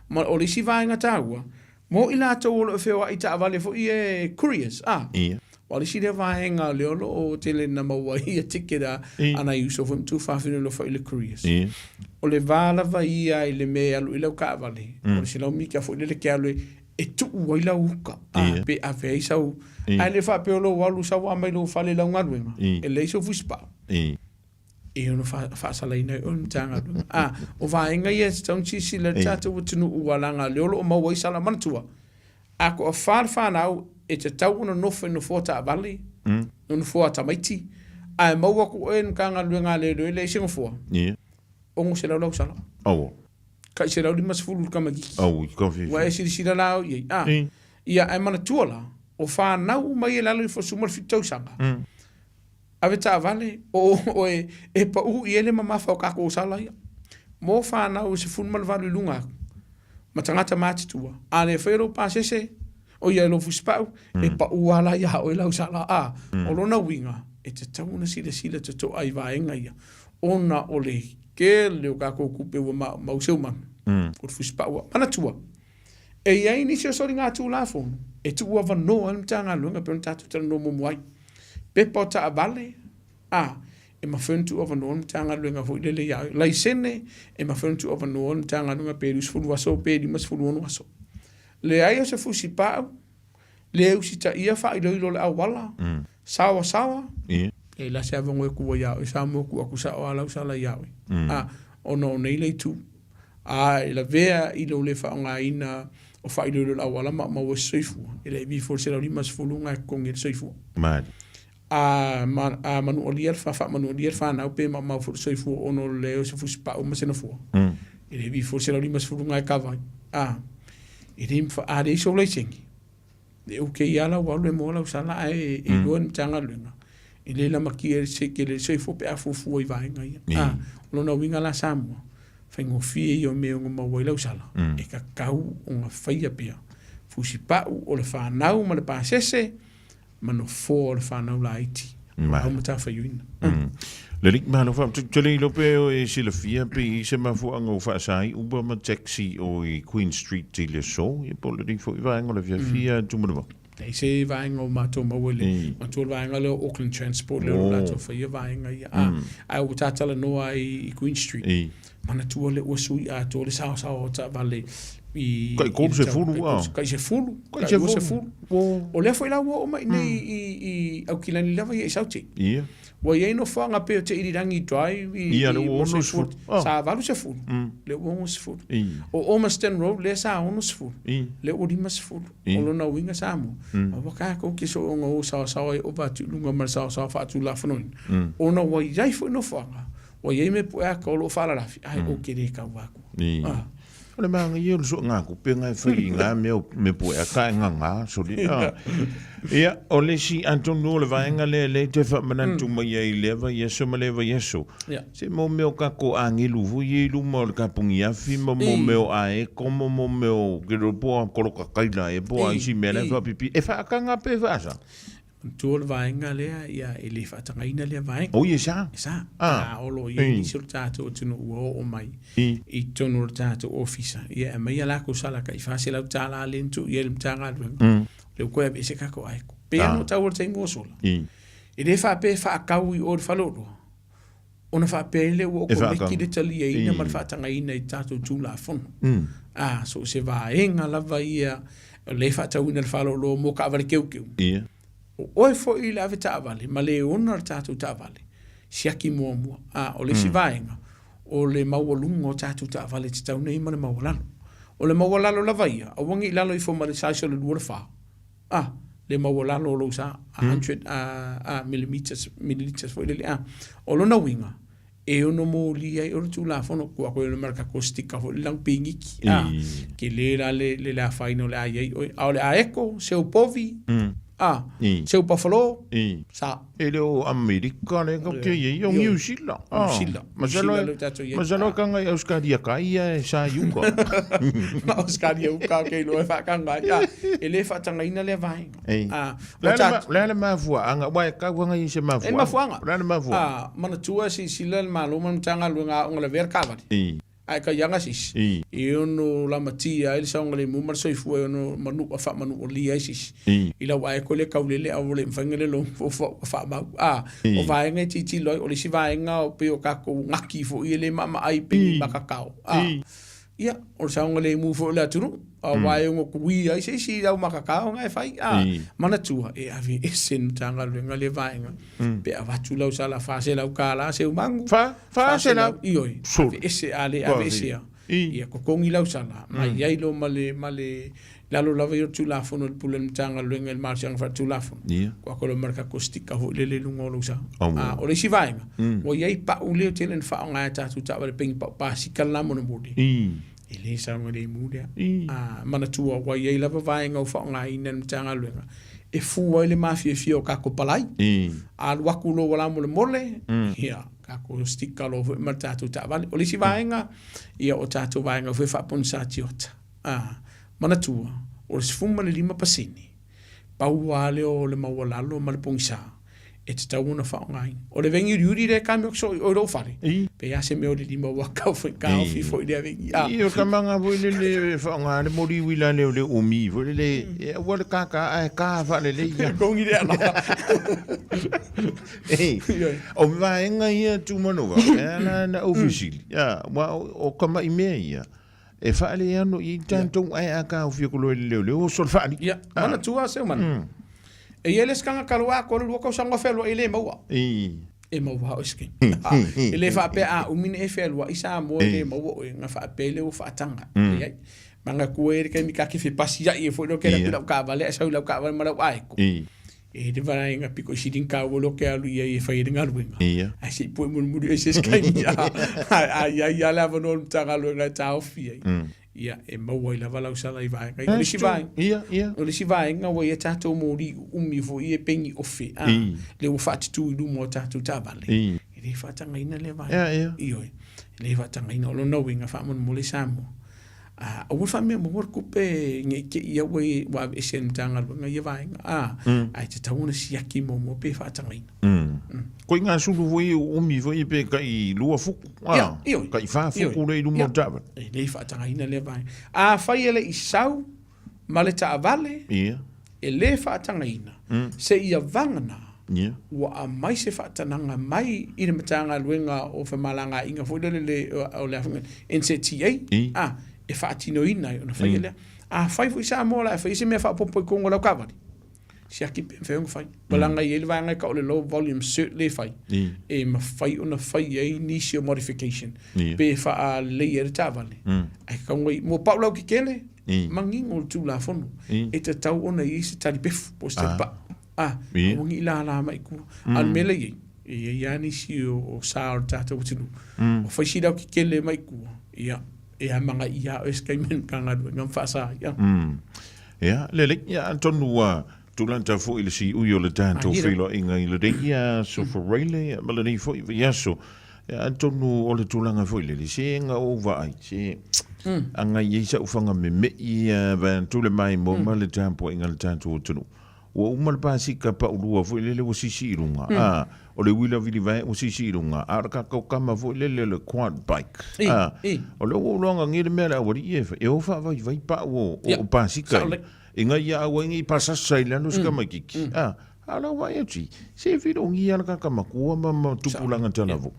Ma o le isi vaega taua, Mo i latou o lo o feoai i taavale foi ia e couriers, a. Ia. Aua o le isi lea vaega lea o lo o tele ina maua ai ia ticket a, a nai uso foi ma tuafafine o lo o fai i le couriers. Ia. O le va lava ia i le mea e alu i ai lau taavale, o le 100 mita foi lele e te alu e tuu ai lau uka, a, pe ave ai sau, ae le faapea o lou alu sau a mai lou fale i lau galuega, e leai sou fusipau. Ia. E ono faasalaina ai oe le Matagaluega. A, o vaega ia e tatau ona silasila i le tatou atunuu ua leaga lea o lo o maua ai sala. Manatua, a toafa le fanau e tatau ona nofo i nofoa taavale, nofoa tamaiti, ae maua atu oe e le Matagaluega a Leoleo e leai se nofoa, 600 lau sala. Aua. Tai 150 i le tamaitiiti. Aua, i ka fiafia. Ua e silasila la au i ai. A, ia, ae manatua la, o fanau uma ia i lalo ifo o le 17 tausaga, Ave taavale, o oe e pau i ai le mamafa o tatou sala ia. Mo fanau e 18 i luga atu, ma tagata matutua, a le faia lou pasese, O ia lou fusipau, e pau lava la iā oe lau sala, a. O lona uiga, e tatau ona silasila totoa i vaega ia, ona o le tele o tatou tupe ua maumau seu manu, o le fusipau lava. Manatua, e i ai nisi o soligatulafono e tuuavanoa ai le Matagaluega e pei ona tatou talanoa muamua ai. Pepa o taavale, a, e mafai ona tuuavanoa le Matagaluega foi lele ia oe. Laisene, e mafai ona tuuavanoa le Matagaluega pe 20 aso pe 56 aso. Leai o se fusipau, le usitaia faailoilo o le auala, saoasaoa, e la se avanoa e tua ia oe, Samoa tuu atu sao lava lau sala ia oe. A, ona o nei le itu, a e lavea i lou le faaaogaina o faailoilo o le auala ma maua se soifua, e le ivi foi le 150 na e totogi ai le soifua. A, a manualia le faamanualia le fanau pe maumau foi le soifua ona o le leai o se fusipau ma se nofoa, e le ivi foi le 150 na e kava ai. A, e le mafai, a leai sou laisene, e okay lava lau alu e moa lau sala ae e iloa e le Matagaluega, e le lamatia e se tele le soifua pe a fuafua i vaega ia. A, o lona uiga la Samoa, faigofie ia o mea e ono maua ai lau sala, e tatau ona faia pea fusipau o le fanau ma le pasese, ma nofoa o le fanau laiti o lau matafaiuina. Lelei, malo faafetai. Ou te le iloa pe e silafia pe i ai se mafuaaga ua faasa ai Uber ma taxi o i Queen Street i le aso, ia po o lenei foi vaega o le afiafi Tumanuvao. Leai se vaega o matou maua i le matua o le vaega lea o Auckland Transport lea o lo o latou faia vaega ia. Ae ua ta talanoa ai i Queen Street, manatua lea ua sui atoa le saosaoa o taavale i Tai 30 a. Tai 10, tai 20. O lea foi la ua oo mai nei i Aukilani lava ia i Southgate. Ia. Ua i ai nofoaga pei o Te Irirangi Drive i Ia, lea ua 60. Sa 80, lea ua 60. O Ormiston Road lea sa 60, lea ua 50. O lona uiga Samoa, aua tatou te soona o saosaoa e ova atu i luga ma le saosaoa faatulafonoina, ona ua i ai foi nofoaga Ua i ai mea pueaka o lo o faalalafi, ae ou te le kaua atu. Ah. O le manaia o le suegakupe na e fai i na mea o mea pueaka ae gagā soli. Ah. Ia, o le isi, atonu o le vaega lea lea e toe faamanatu mai ai i lea vaiaso ma lea vaiaso, se mo mea o tatou agelu foi ia i luma o le kapuni afi ma mo mea o aeko ma mo mea o ke iloa po o koloka kaila ea po o a isi mea la e faapipi, e faataga pe faasa? Manatua le vaega lea, ia, e le faatagaina lea vaega. Oi, e sa. E sa. Ah. O lo o i ai nisi o le tatou atunuu ua oo mai i totonu o le tatou ofisa, ia e aumai a latou sala tai $400 lea na tuu i ai le Matagaluega, lea ua toe aveese tatou aeko. Pei lava ona ou taua i le taimi ua sola, e le faapea e faatau i o i le faleoloa, ona faapea ai lea ua okomeki le taliaina ma le faatagaina i tatou Tulafono. A, so o se vaega lava ia o lea e faatauina i le faleoloa mo taavale teuteu. O oe foi i le ave taavale ma le ona le tatou taavale, siaki muamua. A, o le isi vaega, o le maualuga o tatou taavale e tatau nei ma le maualalo. O le maualalo lava ia, aua ne i lalo ifo ma le size o le 2 i le 4. A, le maualalo o lou sa, 100 millimeters, milliliters foi lele, a. O lona uiga, e ono molia ai o le Tulafono, tuu atu ai ma le tatou sticker foi lele lanu piniki, a, tele la le, le, le afaina o le a i ai oe. A o le aeko, seu povi, a, seu buffalo, sa. E le o Amerika lea tatou te i ai, o Niu Sila. Niu Sila. Masalo e, masalo e kanga i Auskaria kai ia e sa i uka. Ma Auskaria uka ke iloa e faakanga ai. A, e le faatagaina lea vaega. Ei. A, o le a le mafuaaga, aua e tau anga i se mafuaaga. E mafuaaga. O le a le mafuaaga? A, manatua silasila le Malo ma le Matagaluega Aoga Lavea le taavale. Ae taiaga se isi, e ono lamatia ai le saogalemu ma le soifua e ono manua faamanualia ai se isi. I lau aeko le taulele aua le mafai ona le logo faamau. A, o vaega e tilotilo ai, o le isi vaega o pei o tatou gaki foi e le maamaai pei ni makakao. A, ia, o le saogalemu foi o le atunuu, aua e ono tuia ai se isi i lau makakao na e fai. A, manatua, e aveese le Matagaluega lea vaega pe avatu lau sala $400 seu magu. Fa, 400? Ioe, aveese, a le aveesea, ia totogi lau sala, ma i ai loa ma le, ma le, lalo lava ia o le Tulafono i le Pule a le Matagaluega i le Malosiaga Faaletulafono, kua kolo ma le tatou sticker foi lele i luga o lou sa. A o le isi vaega, ua i ai pau lea tele na faaaoga e tatou taavale pengi pau pasika le la molemole, e le saogalemu lea. A manatua ua i ai lava vaega ua faaaogaina e le Matagaluega e fua ai le mafiafia o tatou palai. A alu atu loa ua lamolemole, ia, tatou sticker loa foi ma le tatou taavale. O le isi vaega, ia o tatou vaega foi faaponisa tiota. A manatua, O le 15%, pau lava lea o le maualalo ma le pogisa e tatau ona faaaogaina. O le vegi uliuli lea e kameo soo i lou fale, pe a se mea o le lima ua taofi foi lea vegi. Ia, o le tamaga foi lele e faaaoga le moli uila lea o le umi foi lele, e aua le kaka ae ka faalelei ia. Togi lea la. O vaega ia Tumanova, e ala ona ou fesili, aua o tamai mea ia, E faaleano i ai tatou ae a taofi atu loa i le leoleo, oso le faali. Ia, manatua Seumanuel. E i ai le isi tagata loa atoa le 2 tausaga o fealuai e le maua. E maua oe se taimi. E le faapea a umi ona e fealuai Samoa e le maua oe, ona faapea lea ua faataga. Leai. Manatua e i ai le taimi ta te fepasiai ai foi lea ou te alu atu i lau taavale ae sau i lau taavale ma lau aeko. E le vaega pito i sili ona taua loa te alu i ai e fai ai le galuega. Ae se i pue mulimuli ai se isi taimi a i ai lava le avanoa o le Matagaluega e taofi ai, ia e maua ai lava lau sala i vaega ia. O le isi vaega, o le isi vaega ua i ai tatou moli uumi foi ia e pegi ofe, a, lea ua faatutu i luma o tatou taavale, e le faatagaina lea vaega. Ioe, e le faatagaina. O lona uiga, faamolemole Samoa, Aua le faamea maua le tupe ne i te i ua ua aveese e le Matagaluega ia vaega, a, ae tatau ona siaki muamua pe faatagaina. Koe ngā sulu foi o umi foi pe kai lua fuku, a, kai whā fuku le i luma o le taavale. E le faatagaina lea vaega. Afai e le i sau ma le taavale, e le faatagaina, seia vagana ua aumai se faatanaga mai i le Matagaluega o Femalagaaiga foi lele o le NZTA, a, e faatinoina ai ona faia lea. Afai foi Samoa o le a faia se mea faaopoopo i totonu o lau taavale, siaki pe mafai ona fai. Ua leaga e i ai le vaega e tau o le low volume cert lea e fai, e mafai ona fai ai nisi o modification pe faalelei ai le taavale. Ae tatau ona i, mo pau lautetele, manino le Tulafono, e tatau ona i ai se talipefu po o se talipaa. A, aua ne i lala mai i tua. A o le mea lea e i ai, e i ai lava nisi o sa o le tatou atunuu, ua fai si lautetele mai tua, ia, e amanaia lava oe se taimi e le Matagaluega ma faasa ai. Ia, lelei, ia, atonu ua tulata foi le siui o le tatou feiloaiga i lenei aso Fureile ma lenei foi vaiaso. Ia, atonu o le tulaga foi lele, se na ou vaai, se agai ai sau fanga meme'i vaeatu le maimoa ma le tapuaiga a le tatou atunuu. Ua uma le pasika paulua foi lele ua sisi i luga, a, o le uila vilivae ua sisi i luga, a o le tatou tama foi lele o le quad bike, a, o lea ua ou iloa nei le mea a le aualii e fai, e o faavaivai pau o pasika ia, ina ia aua ai ne i pasasa i lalo si tamaitiiti, a, a o lau vaai atu i, se filogia le tagata matua ma tupulaga talavou.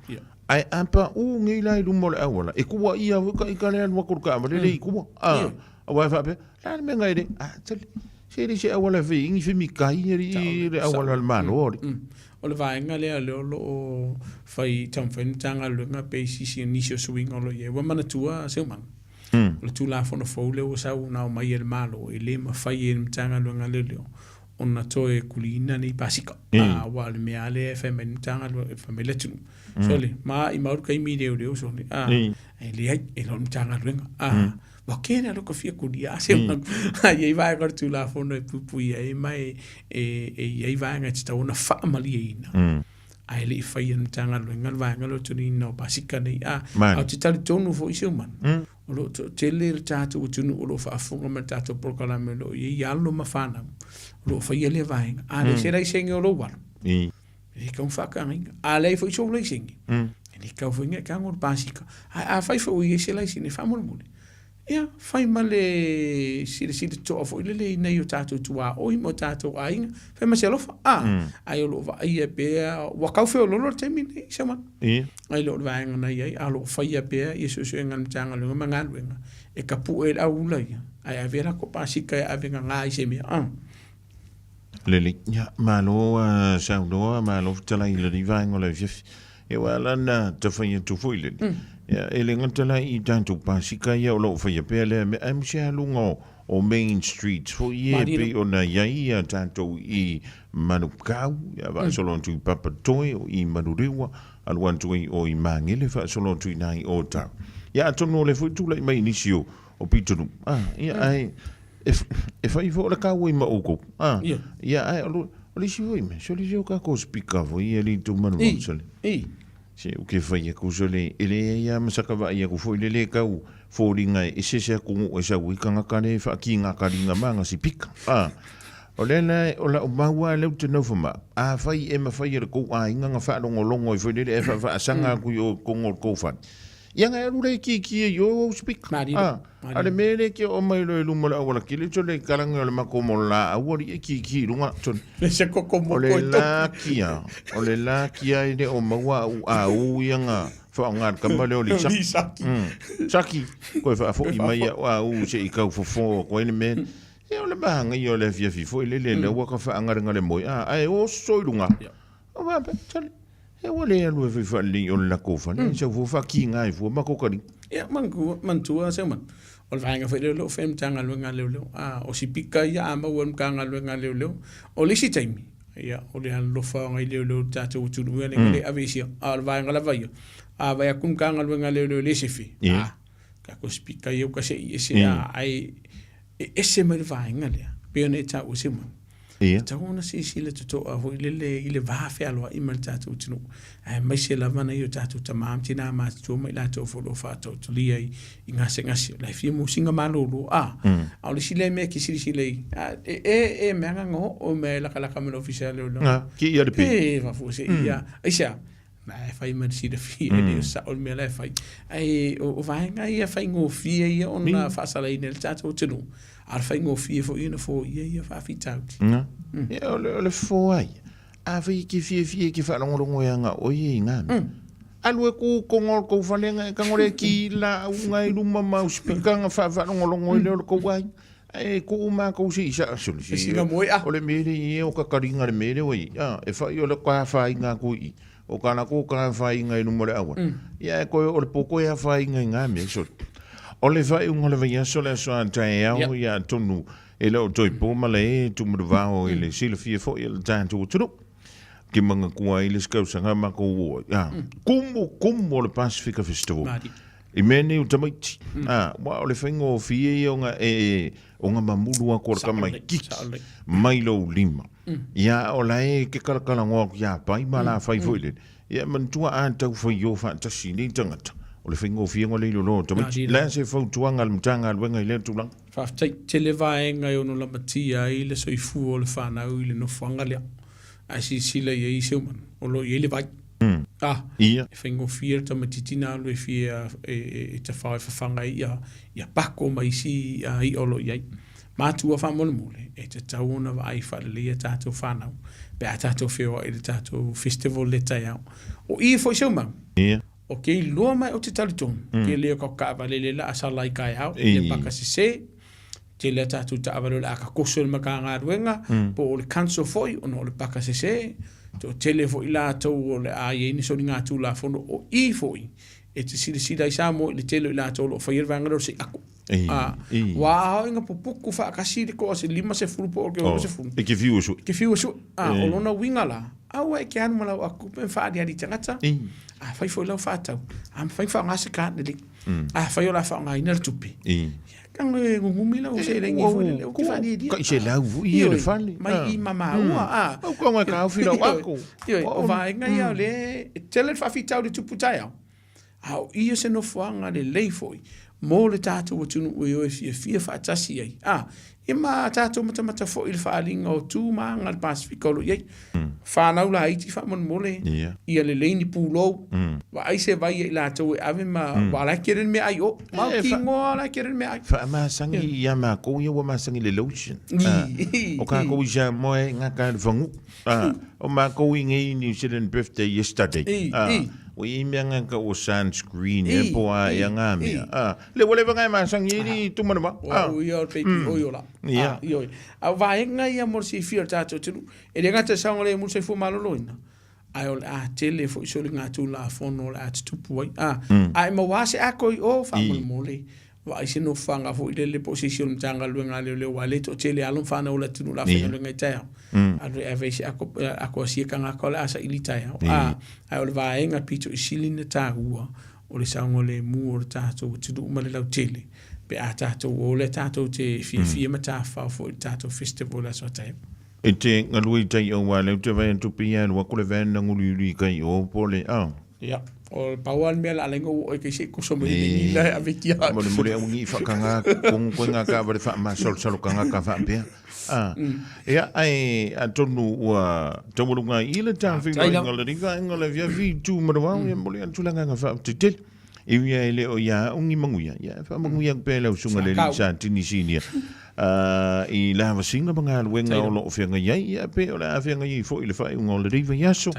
Ae a pau nei la i luma o le auala, e tuuaia foi ta ita lea e alu atu i le taavale lea i tua, a, aua e faapea, o le a le mea na e le, a, tali, se le se auala e fai ai ni femikai alii le auala a le Malo alii. O le vaega lea o lea o lo o fai taumafai le Matagaluega pe i sisi nisi o suiga o lo o i ai. Ua manatua Seumaga, o le Tulafono fou lea ua sau na aumai e le Malo, e le mafai e le Matagaluega a Leoleo ona toe kuliina nei pasika. Aua o le mea lava lea e fai mai le Matagaluega, e fai mai le atunuu, sole, maimau le taimi leoleo sole, e leai, e le o le Matagaluega. Ua kēlē a loko fia kulia a se a i ai vaega o le Tulafono e puipuia ai ma e i ai vaega e tatau ona faamalieina. Ae le i faia e le Matagaluega le vaega lea o le toniina o pasika nei. A, ae ou te talitonu foi Seumaga, o lo o toatele le tatou atunuu o lo o faafofoga mai i le tatou polokalame o lo o i ai alo ma fanau o lo o faia lea vaega. A leai se laisene o lou alo, e le tatau ona faatagaina. A leai foi sou laisene, e le tatau foi ona e tago le pasika. Ae afai foi ua i ai se laisene, faamolemole, ia, fai ma le silasila totoa foi lele i nai o tatou tuaoi ma o tatou aiga, fai ma se alofa, a, ae o lo o vaaia pea, ua tau feoloolo le taimi lenei, Seumaga. Ae le o le vaega na i ai, a o lo o faia pea ia suesuega a le Matagaluega ma galuega e tapue ai le au ula ia, ae ave a latou pasika e ave gaga ai se mea, a. Lelei, ia, malo saunoa, malo fetalai i lenei vaega o le afiafi. Ia ua ala ona tafai atu foi lele. Ia, e le gata la i tatou pasika ia o lo o faia pea lea mea, aemaise lava luga o Main Street foi ia e pei ona i ai ia tatou i Manukau, ia faasolo atu i Papatoe, o i Manurewa, alu atu ai o i Magele faasolo atu i ina i Ōtara. Ia atonu o lea foi tulai mai nisi o pitonuu, ia ae e fai foi o le kaua i ma outou. Ia ae o le isi foi mea, sole se o tatou speaker foi ia le itu Manuvao, sole. Se ou te fai atu sole, e leai lava ma saka vaai atu foi lele tau foliga e ese se atunuu e sau ai tagata lea e faakigakaliga ma ana sipika. A, o lea la o lau mau lava lea ou te nofo ma, afai e mafai e le tou aiga ona faalogologo ai foi lele ae faafaasaga atu i o i totonu o le tou fale, ia ona e alu lea e kiki ai i o ou sipika. A, a o le mea lea e te oo mai loa i luma o le aualatele, sole talage o le matou mololaau alii e kiki i luga, sole. Se koko O le lakia, o le lakia e le o maua au au ia na whaonga le kama leo le Saki. Saki. Saki, koe whaafoi mai au au se i kau fofo koe le mea. E o le mahanga ia o le afiafi foi le le ua ka whaangarenga le moe. A, ae o so i lunga. O wā pe, tali. E ua le alu e whai whalei o le lako whale. Sau fua whaki ngā e fua mako kari. Ia, mantua se man. O le vaega foi lea o lo o fai e le Matagaluega a Leoleo. A, o sipika ia a maua e le Matagaluega a Leoleo. O le isi taimi, ia, o le alolofa o nai leoleo i le tatou atunuu ia le le aveesia. A o le vaega lava ia, a vaai atu le Matagaluega a Leoleo i le sefe, a, tatou sipika ia ua se'i ese, a, ae e ese mai le vaega lea, pei ona e taua se manu. Ia. Tatau ona silasila totoa foi lele i le va fealoai ma le tatou atunuu, aemaise lava nai o tatou tama ma tina matutua ma i latou foi o lo o faataotolia i gasegase, o la e fia mosiga malolo. A, a o le isi lea mea e te silasila i ai, e, e, e mea nga oo mea e lakalaka ma le ofisa o leoleo. Nga, ki ia le pe. E, fafua se ia. Aisea? La e fai ma le silafia, e le o sao le mea la e fai. Ae o vaega ia faigofie ia ona faasalaina e le tatou atunuu, a o le faigofie foi ona foia ia faafitauli. Na. Ia, o le, o le fofo ai. A fai e te fiafia e te faalogologo e aga oe ia i ngā mea. Alu e ku konga o le kou fale nga e tango le ki la au nga i luma ma au speaker nga faafaalogologo ai lea o le kou aiga. Ae kuu mākou se i sa sole se. Sina moe a. O le mea le i e o kakaringa le mea le oi. A, e whai o le ka whainga ku i. O ka na ko ka whainga i luma le awa. Ia e koe o le poko e a whainga i ngā mea sole. O le whai unga le vai aso le aso a tae ao ia tonu e leo toi pō ma le e tumuru vao i le silafia foi e le tātou tunu. Ki manga kua i le skausaga ma ko ua. A, kumu kumu o le Pasifika Festival. Māori. I mea nei o tamaiti, ā, ua o le faigofie ia o nga, e, o nga mamulu aku o le tamaititi mai lou lima. Ia, o la e ke kalakalagoa aku ia pai ma la fai foi lele. Ia, manatua a tau fai o faatasi nei tagata, o le faigofie o le ilolo o tamaiti. Le a se fautuaga a le Matagaluega i lea tulaga? Faafetai tele vaega e ono lamatia ai le soifua o le fanau i le nofoaga lea. Ae silasila i ai se umanu, o lo o i ai le vai. A, Ia. e faigofie le tamaitiiti na alu e fia e tawhao e whawhanga ai ia, ia pako ma isi i'a o lo o i ai. Mātua faamolemole, e tatau ona vaai faalelei a tātou whānau, pe a tātou wheoa i le tātou festival le taiao. O i foi se umau, Ia. o ke iloa mai o te talitonu, ke leo ka kaavale le la asala i kaeao, le paka sese, Tele a tātou taavale o le a kakoso i le Matagaluega, po o le council foi ona o le paka sese, toatele foi latou o le a i ai ni soliga Tulafono o i foi e te silasila ai Samoa i le tele o i latou o lo o faia le vaega lea o le seiako. A, ua ao ina pupuku faatasi le toa se 50 po o le 60. E te whiu e sui. E te whiu e sui. A, o lona uiga la, aua e te alu ma lau akupe ma faaaliali tagata, a fai foi lau faatau, a mafai ona faaaoga se card lelei. A fai o le a faaaogaina le tupe, ia ka e gugumi lau seleni foi lele, ou te faalialia. Kai se lau foi ia le fale. Mai i mamaua, a. Au ka ngai ka ofi lau ako. Ioe, o vaega ia o lea e tele le faafitauli e tupu taeao. A o ia se nofoaga lelei foi mo le tatou atunuu e o e fiafia faatasi ai. A, ia ma tatou matamata foi i le faaaliga o tu ma aga o le Pasefika o lo o i ai. Fanau laiti faamolemole, ia lelei ni pulou, vaai se vai ia i latou e ave ma, aua o la e tele le meaai i o. Ma o kinoa o la e tele le meaai. Faamasagi ia makou ia ua masagi le lotion. O kakou i Samoa e gata le fagu. O makou i nei New Zealand birthday yesterday. Ua i ai mea gata ua sunscreen e po a ea ngā mea. Le ua leva ngai masangi e li tumana. O au ia o le peiki oi o la. Ia. Ioe. A o vaega ia mo le silafia o le tatou atunuu, e le gata i le saogalemu i le soifua maloloina, ae o le a tele foi soliga Tulafono o le a tutupu ai. A, a e maua se ako i o, faamolemole, vaai se nofoaga foi lele po o se isi o le Matagaluega a Leoleo, aua e le toatele alo ma fanau o le atunuu o le a faigaluega i taeao. Alu e ave ai se ako, ako a sia tagata o le a saili taeao. A, ae o le vaega pito i sili ona taua, o le saogalemu o le tatou atunuu ma le lautele, pe a tatou o lea tatou te fiafia ma tafafao foi i le tatou festival i le aso ataeao. E te galue i tai aua lea ou te vaai atu pei a alu atu le van na guliuli i kai o po le a. Ia, o le pau lava le mea la alainga ua oe kai se i koso mai le ila e ave kia. Mo le mole au ni whakanga kongo koe ngā kāware whaamasalosalo kanga ka whaapea. Ah, ia, ai, atonu ua taualunga i le tāwhiro i ngā lariva, i ngā lawia vi tū marawau, ia mole atu la ngā whaaptetele. E ui ai le o ia ungi manguia, ia e whaamanguia ku pē lau sunga le li sa tini sinia. I la vasinga ma ngā luenga o loo whianga iai, ia pe o le a whianga iai fo i le whae unga o le riva iaso.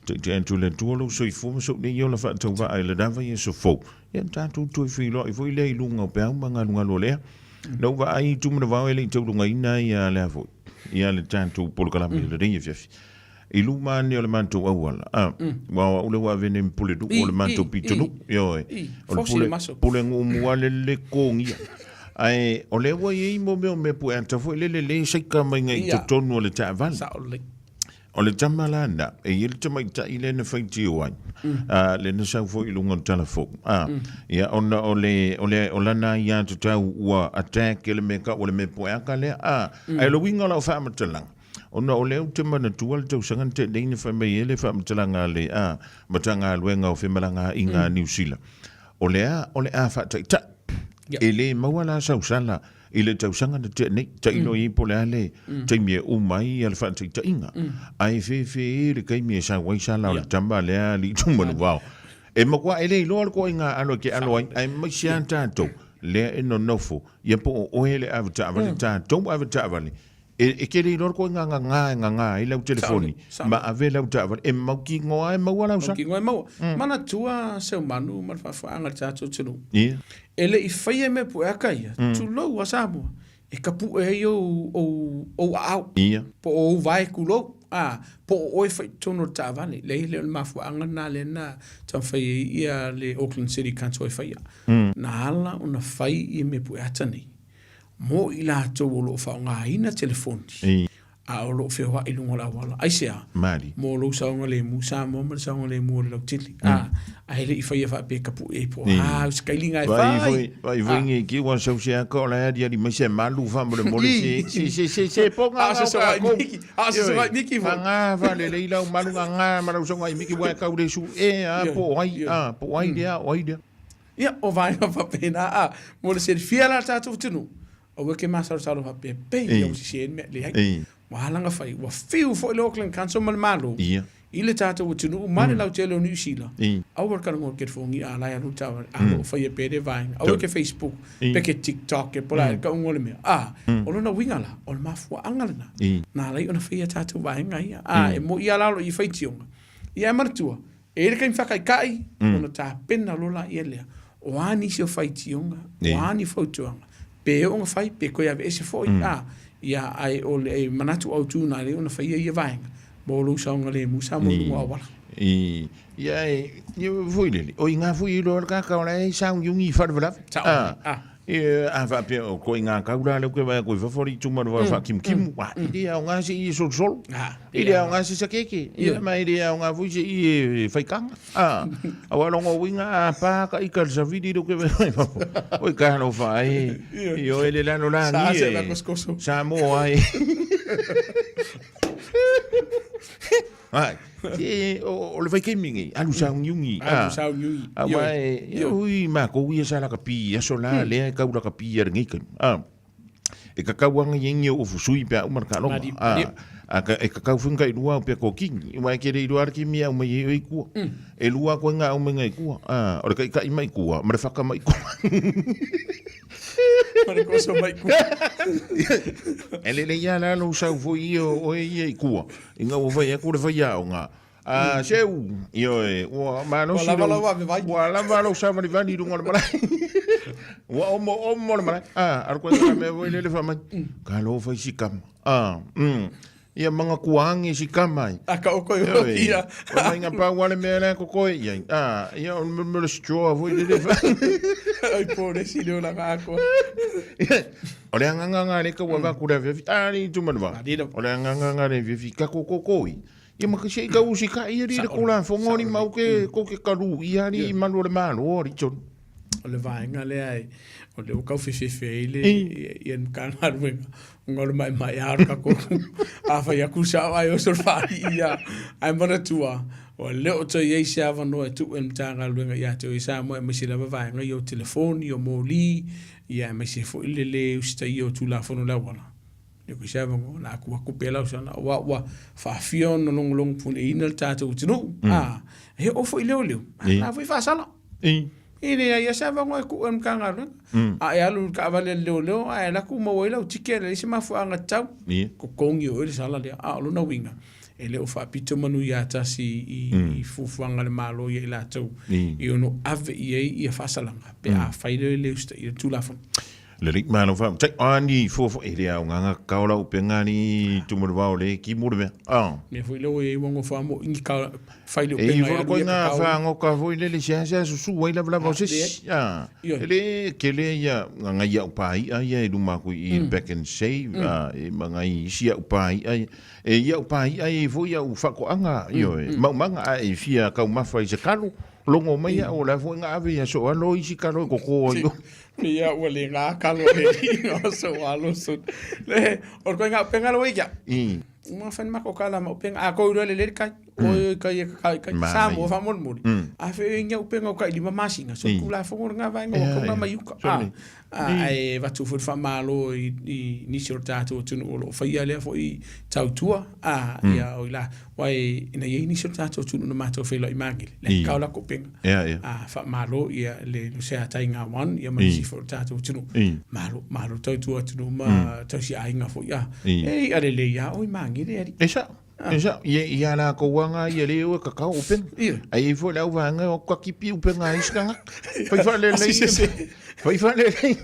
Te te atu le tua lou soifua ma sou nei ola faatauvaa i le lava i aso fou. Ia tatou toe feiloai foi lea i luga o peau ma galugalu o lea. Na ou vaai i Tumanavao e le i taulugaina ai ia lea foi, ia le tatou polokalame i lenei afiafi. I luma ane o le matou auala, a, aua o au lea ua ave nei ma pulenuu o le matou pitonuu, ioe, o le pule, pulenuu mua le le kogia. Ae o lea ua i ai mo mea o mea pueata foi lele le saika mai ngai i totonu o le taavale. Sao lelei. O le tama la na, e i ai le tamaitai lea na faitio ai, a, lea na sau foi i luga o le talafou, a, ia, ona o le, o le, o lana aiatatau ua attack e le mea kau o le mea poeaka lea, a, ae o le uiga o lau faamatalaga, ona o lea ou te manatua le tausaga na tea nei na fai mai ai le faamatalaga a le, a, Matagaluega o Femalagaaiga a Niu Sila, o lea o le a faataitai, e le maua la sau sala I le tausaga na tea nei, tailo i ai po o le a le taimi e uma ai le faataitaiga. Ae fefe le taimi e sau ai sala o le tama lea alii Tumanuvao. E matua e le iloa le koaiga alo e ke alo ai, ae maise lava tatou lea e nonofo, ia po o oe le avetaavale, tatou avetaavale, e ke le iloa le koaiga gaga e gaga ai lau telefoni ma ave lau taavale, e mautinoa e maua lau sala. Mautinoa e maua. Manatua Seumanu ma le faafofogaaga a le tatou atunuu. E le i faia mea pueaka ia, tulou a Samoa, e kapue ai ou, ou, ou aao. Ia. Po o ou vae tulou, a, po o oe fai i totonu o le taavale. Leai, le o le mafuaaga lena lea na taumafai ai ia le Auckland City Council e faia. Na ala ona fai ia mea pueata nei, mo i latou o lo o faaaogaina telefoni. A o lo o feoai i luga o le auala. Aisea? Mali. Mo lou saogalemu Samoa ma le saogalemu o le lautele. A, ae le i faia faapea e kapuʻe ai po o a au se kailiga e fai. Vai foi nge ki ua sau se aka o la ali ali mai se malu fa mo le mole se se se se se po nga nga se songa i miki. A se songa i miki fo. Nga fa le le lau malu nga nga ma lau songa i miki wa kau le su e a po ai a po ai lea o ai lea. Ia, o vaega faapena a mo le silafia la tatou atunuu. Aua e ke masalosalo faapea, pei ia ua sese ai le mea. Leai. Ua ala ona fai, ua fiu foi le Auckland Council ma le Malo i le tatou atunuu ma le lautele o Niu Sila, aua le talanoa i le telefoni a la e alu le taavale, a o lo o faia pea lea vaega. Aua ke Facebook, pe ke TikTok, po o le a le tauga o le mea. A, o lona uiga la, o le mafuaaga lena na ala ai ona faia tatou vaega ia. A, e moni lava la o lo o i ai faitioga. Ia ae manatua, E i ai le taimi faataitai, ona tapena loa laia lea, o a nisi o faitioga, o a ni fautuaga, pe oo ona fai, pe toe aveese foi, a, ia, ae o le manatu autu na ala ai ona faia ia vaega, mo lou saogalemu sa mo luga o auala. I, ia, e, ia, foi lele, o i ngā foi i loa le kaka o la e saungiungi i wharewharave. Sao, a. E, a faapea, o koe ngā kau rā leu ke vai koe whawhari tuma roa mm. whakimukimu, mm. a, i rea o ngā se i e solosolo, i rea o ngā se sakeke, i rea mai rea o ngā fui se i e whaikanga, a, a wa longo winga a pā ka i ka sawiri leu ke vai koe whawhari, oi ka halo wha e, i o ele lalo la ngi e, sa mo ai. Ai, e, o, o le vaitaimi nei, alu sauniuni. Alu sauniuni. A wa e, e ui mākou ia sa lakapi, aso la, lea e kau lakapi a lenei taimi. A, e kakau anga i engi o fusui pe a uma le taaloga. A, a ka, e kakau foi ngai lua au pea kokini. Wa e kere i lua ara kimi au mai e i kua. E lua koe ngā au mai ngai kua. A, o le kaikai mai kua, ma le whaka mai kua. Ma le koso mai kua. E lele ia la lou sau foi ia o oe ia i kua. I ngā ua whai aku le whai aonga. A, seu, ioe, ua malosi Ua lava lau ave vai. Ua lava lau savalivali i lunga o le malae. Ua omo omo le malae. A, alu koe ngā mea foi lele wha mai. Ka lo whai si kama. A, Ia manga kua ange si kama ai. A ka oko i o ia. O mai ngā pau wale mea lea ko koe ia. A, ia o me le straw foi lele wha. Oi pōre si leo la ngā koa. O le anganga ngā reka ua vaku le afiafi, a ni tu manu va. O le anganga ngā le afiafi, ka ko ko i. Ia ma se i ka usi ka ia ri le kula fongo ni mau ke ko ke kalu ia ri malu o le malo ri tonu. O le vaega lea e, o le ua kau fefefe ai le ia le Matagaluega ona o le maemae lava o le tatou a fai atu sao ae oso le faalii ia. Ae manatua, Ua le o toe i ai se avanoa e tuu e le Matagaluega ia te oe i Samoa aemaise lava vaega ia o telefoni, o moli, ia aemaise foi le lē usitaia o Tulafono o le auala. E le o se avanoa, na atu atu pea lau sala, aua ua faafia ona logologo puneina le tatou atunuu. A, e oo foi i leoleo, a la foi faasala. E leai lava se avanoa e tuu e le Matagaluega. A e alu i le taavale a le leoleo ae alu atu maua ai lau ticket e leai se mafuaaga tatau, totogi e oe le sala lea. A o lona uiga, e le o faapito manu ia tasi i fuafuaga a le Malo ia i latou e ono ave i ai ia faasalaga pe afai le le usitaia le Tulafono. Lelei, malo faafetai. O a ni fuafua, e le aoga kakao lau upega ni Tumalevao le ki mo le mea. Ah. Mea foi lea ua i ai ua nofo lava mo i ni ka fai le E upega i e foi alu koe ia ngā kakao. whangoka foi lele se ase aso su ai lava lava o Ah, se leai. isi. Ah. Ioe. E le kele ia nga ngai au pā i'a ia e luma aku i le Pack and Save, ah, e ma ngai isi au pā i'a ia. E ia au pā i'a ia foi au whakoanga, ioe, maumanga a e fia kaumafa i se kalo, longo mai au o la foi nga ave ia so alo isi kalo e koko ai o. Ia ua le gā kalo le i so alo so. Le, o koe ngā upenga lo ia. Uma whai mako ka la ma upenga. A kou le le kai. O kai e kai kai. Sa mo fa mol moli. A fe i ngā upenga o kai lima masinga. So kula whango ngā vaenga o kaunga mai uka. A, a e vatu foi le faamalo i, i nisi o le tatou atunuu o lo o faia lea foi tautua, a, ia, o i la, aua e, na i ai nisi o le tatou atunuu na matou feiloai magele, le kakao la kopenga, a, faamalo ia le Lusea Taiga One, ia ma nisi foi o le tatou atunuu, malo, malo tautua atunuu ma tausi aiga foi, a, e i'a lelei a oi magele alii. E sao. E sao, ia, ia la kou anga ia le o e kakao upenga. Ia. Ai e foi le au vaega o kakipi upenga a isi tagata. Fai faalelei. Fai faalelei.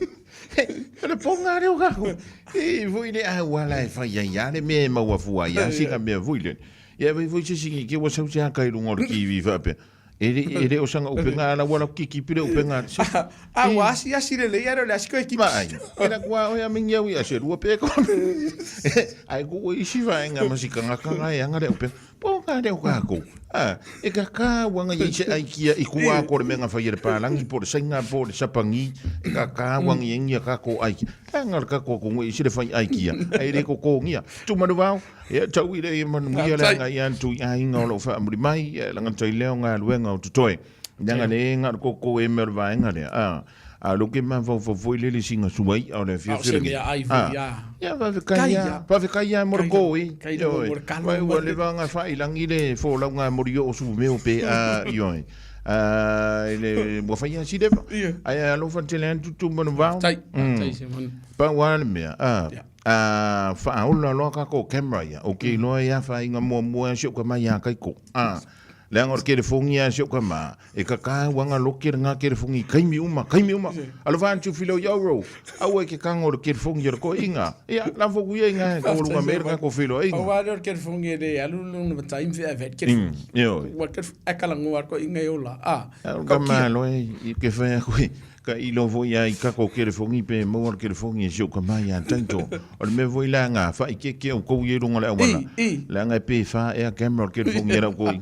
O le ponga lea o kako. E foi le auala e fai ai a le mea e maua fua ai a sina mea foi le. Ia fai foi se sigi ke ua sau se aka i lunga o le TV faapea. E le, e le o sanga upenga ala ua la kikipi le upenga. A ua asi asi lelei ae le o le asi koe kipi. Ma ai. E la kua oe a mingi au i ase rua pe kona. Ai ku ua isi vaenga ma si kangakanga e anga le upenga. Po nga leo kākou. A, e ka kā wanga i se ai kia i kua ko le menga whai e le pālangi po le sainga po le sapangi. E ka kā wanga i engia kākou ai kia. Anga le kākou ko ngui i se le whai ai kia. Ai le ko kōngia. Tumanu vao. Ia tau i le i manuia le anga i antu i aiga o lou faamuli mai, ia e langa tai leo galuega o totoe. Leaga le e nga koko e mea o le vaega lea. A, a lo ke mafaufau foi le le singa sua i'a o le afiafi o le mea ai foi a. Ia faafetai a, faafetai a mo le ko e. Ioe. Vai ua leva nga faailangi le folauga moli o su meo pe a ioe. A le ua fai a si leva. Ai alofa tele atu tu manu vao. Tai, tai se manu. Pau a le mea. A. A faaola loa kako camera ia, o ke iloa ia whainga muamua e si o ka mai a kaiko. A, leaga o le kelefongi a si o ka ma, e ka kā uanga loke le ngā kelefongi kaimi uma, kaimi uma. Alofa atu filo i auro, aua e ke kango o le kelefongi o le koinga. Ia, la foku ia inga e ko lunga me le kako filo inga. Pau lea o le kelefongi e le alu lona matai ma fea e vet kelefongi. Ioe. Ua kelefongi, e kala ngoa le koinga e ola. A, Ka kaukia. malo e, i ke whea koe. Ka ilo foi a i kako kerefongi pe maua le kerefongi e si o ka mai a taito. O le mea foi la nga wha i keke o kou i runga le awala. La nga pe wha e a camera o le kerefongi e rau koi.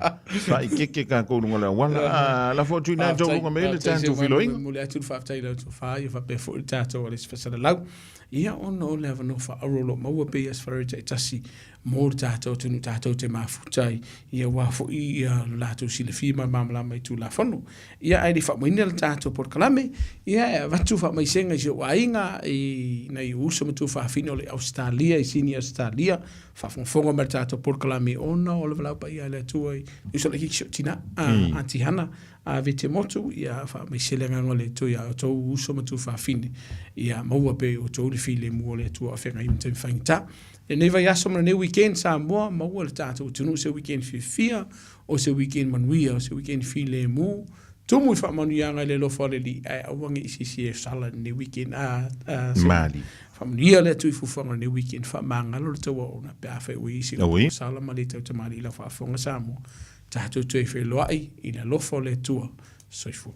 Wha i keke ka kou runga le awala. A la fo tui nā tau runga me le tātou filoinga. Muli atu le faafetai i lau tofa ia faapea foi le tatou o le isi faasalalau. Ia ona o le avanoa faauro o lo o maua pea i Aso Faraire taitasi mo le tatou atunuu tatou te mafuta ai ia aua foi ia lo latou silafia ma le malamalama i Tulafono. Ia ae le i faamaoina le tatou polokalame, ia e avatu faamaisega i si ou aiga i nai uso ma tuafafine o le Ausetalia i Sini Ausetalia, faafogafoga mai le tatou polokalame ona o le valaau paia a le Atua i uso laitiiti si ou tina a Aunty Hana a Vete Motu, ia faamaise le agaga o le Atua ia outou uso ma tuafafine, ia maua pea i outou le filemu o le Atua o feagai ma taimi faigata. Lenei vaiaso ma lenei weekend Samoa, maua le tatou atunuu se weekend fiafia, o se weekend manuia, o se weekend filemu, tumu i faamanuiaga i le alofa o le Alii, ae aua ne i siisi e sala i lenei weekend, a, a, se, Mali. faamanuia le Atua i fuafuaga o lenei weekend, faamagalo le tauaoga pe afai ua i ai se Oi. upu sala ma le tautamalii i lau faafofoga Samoa, tatou toe feiloai i le alofa o le Atua. Soifua.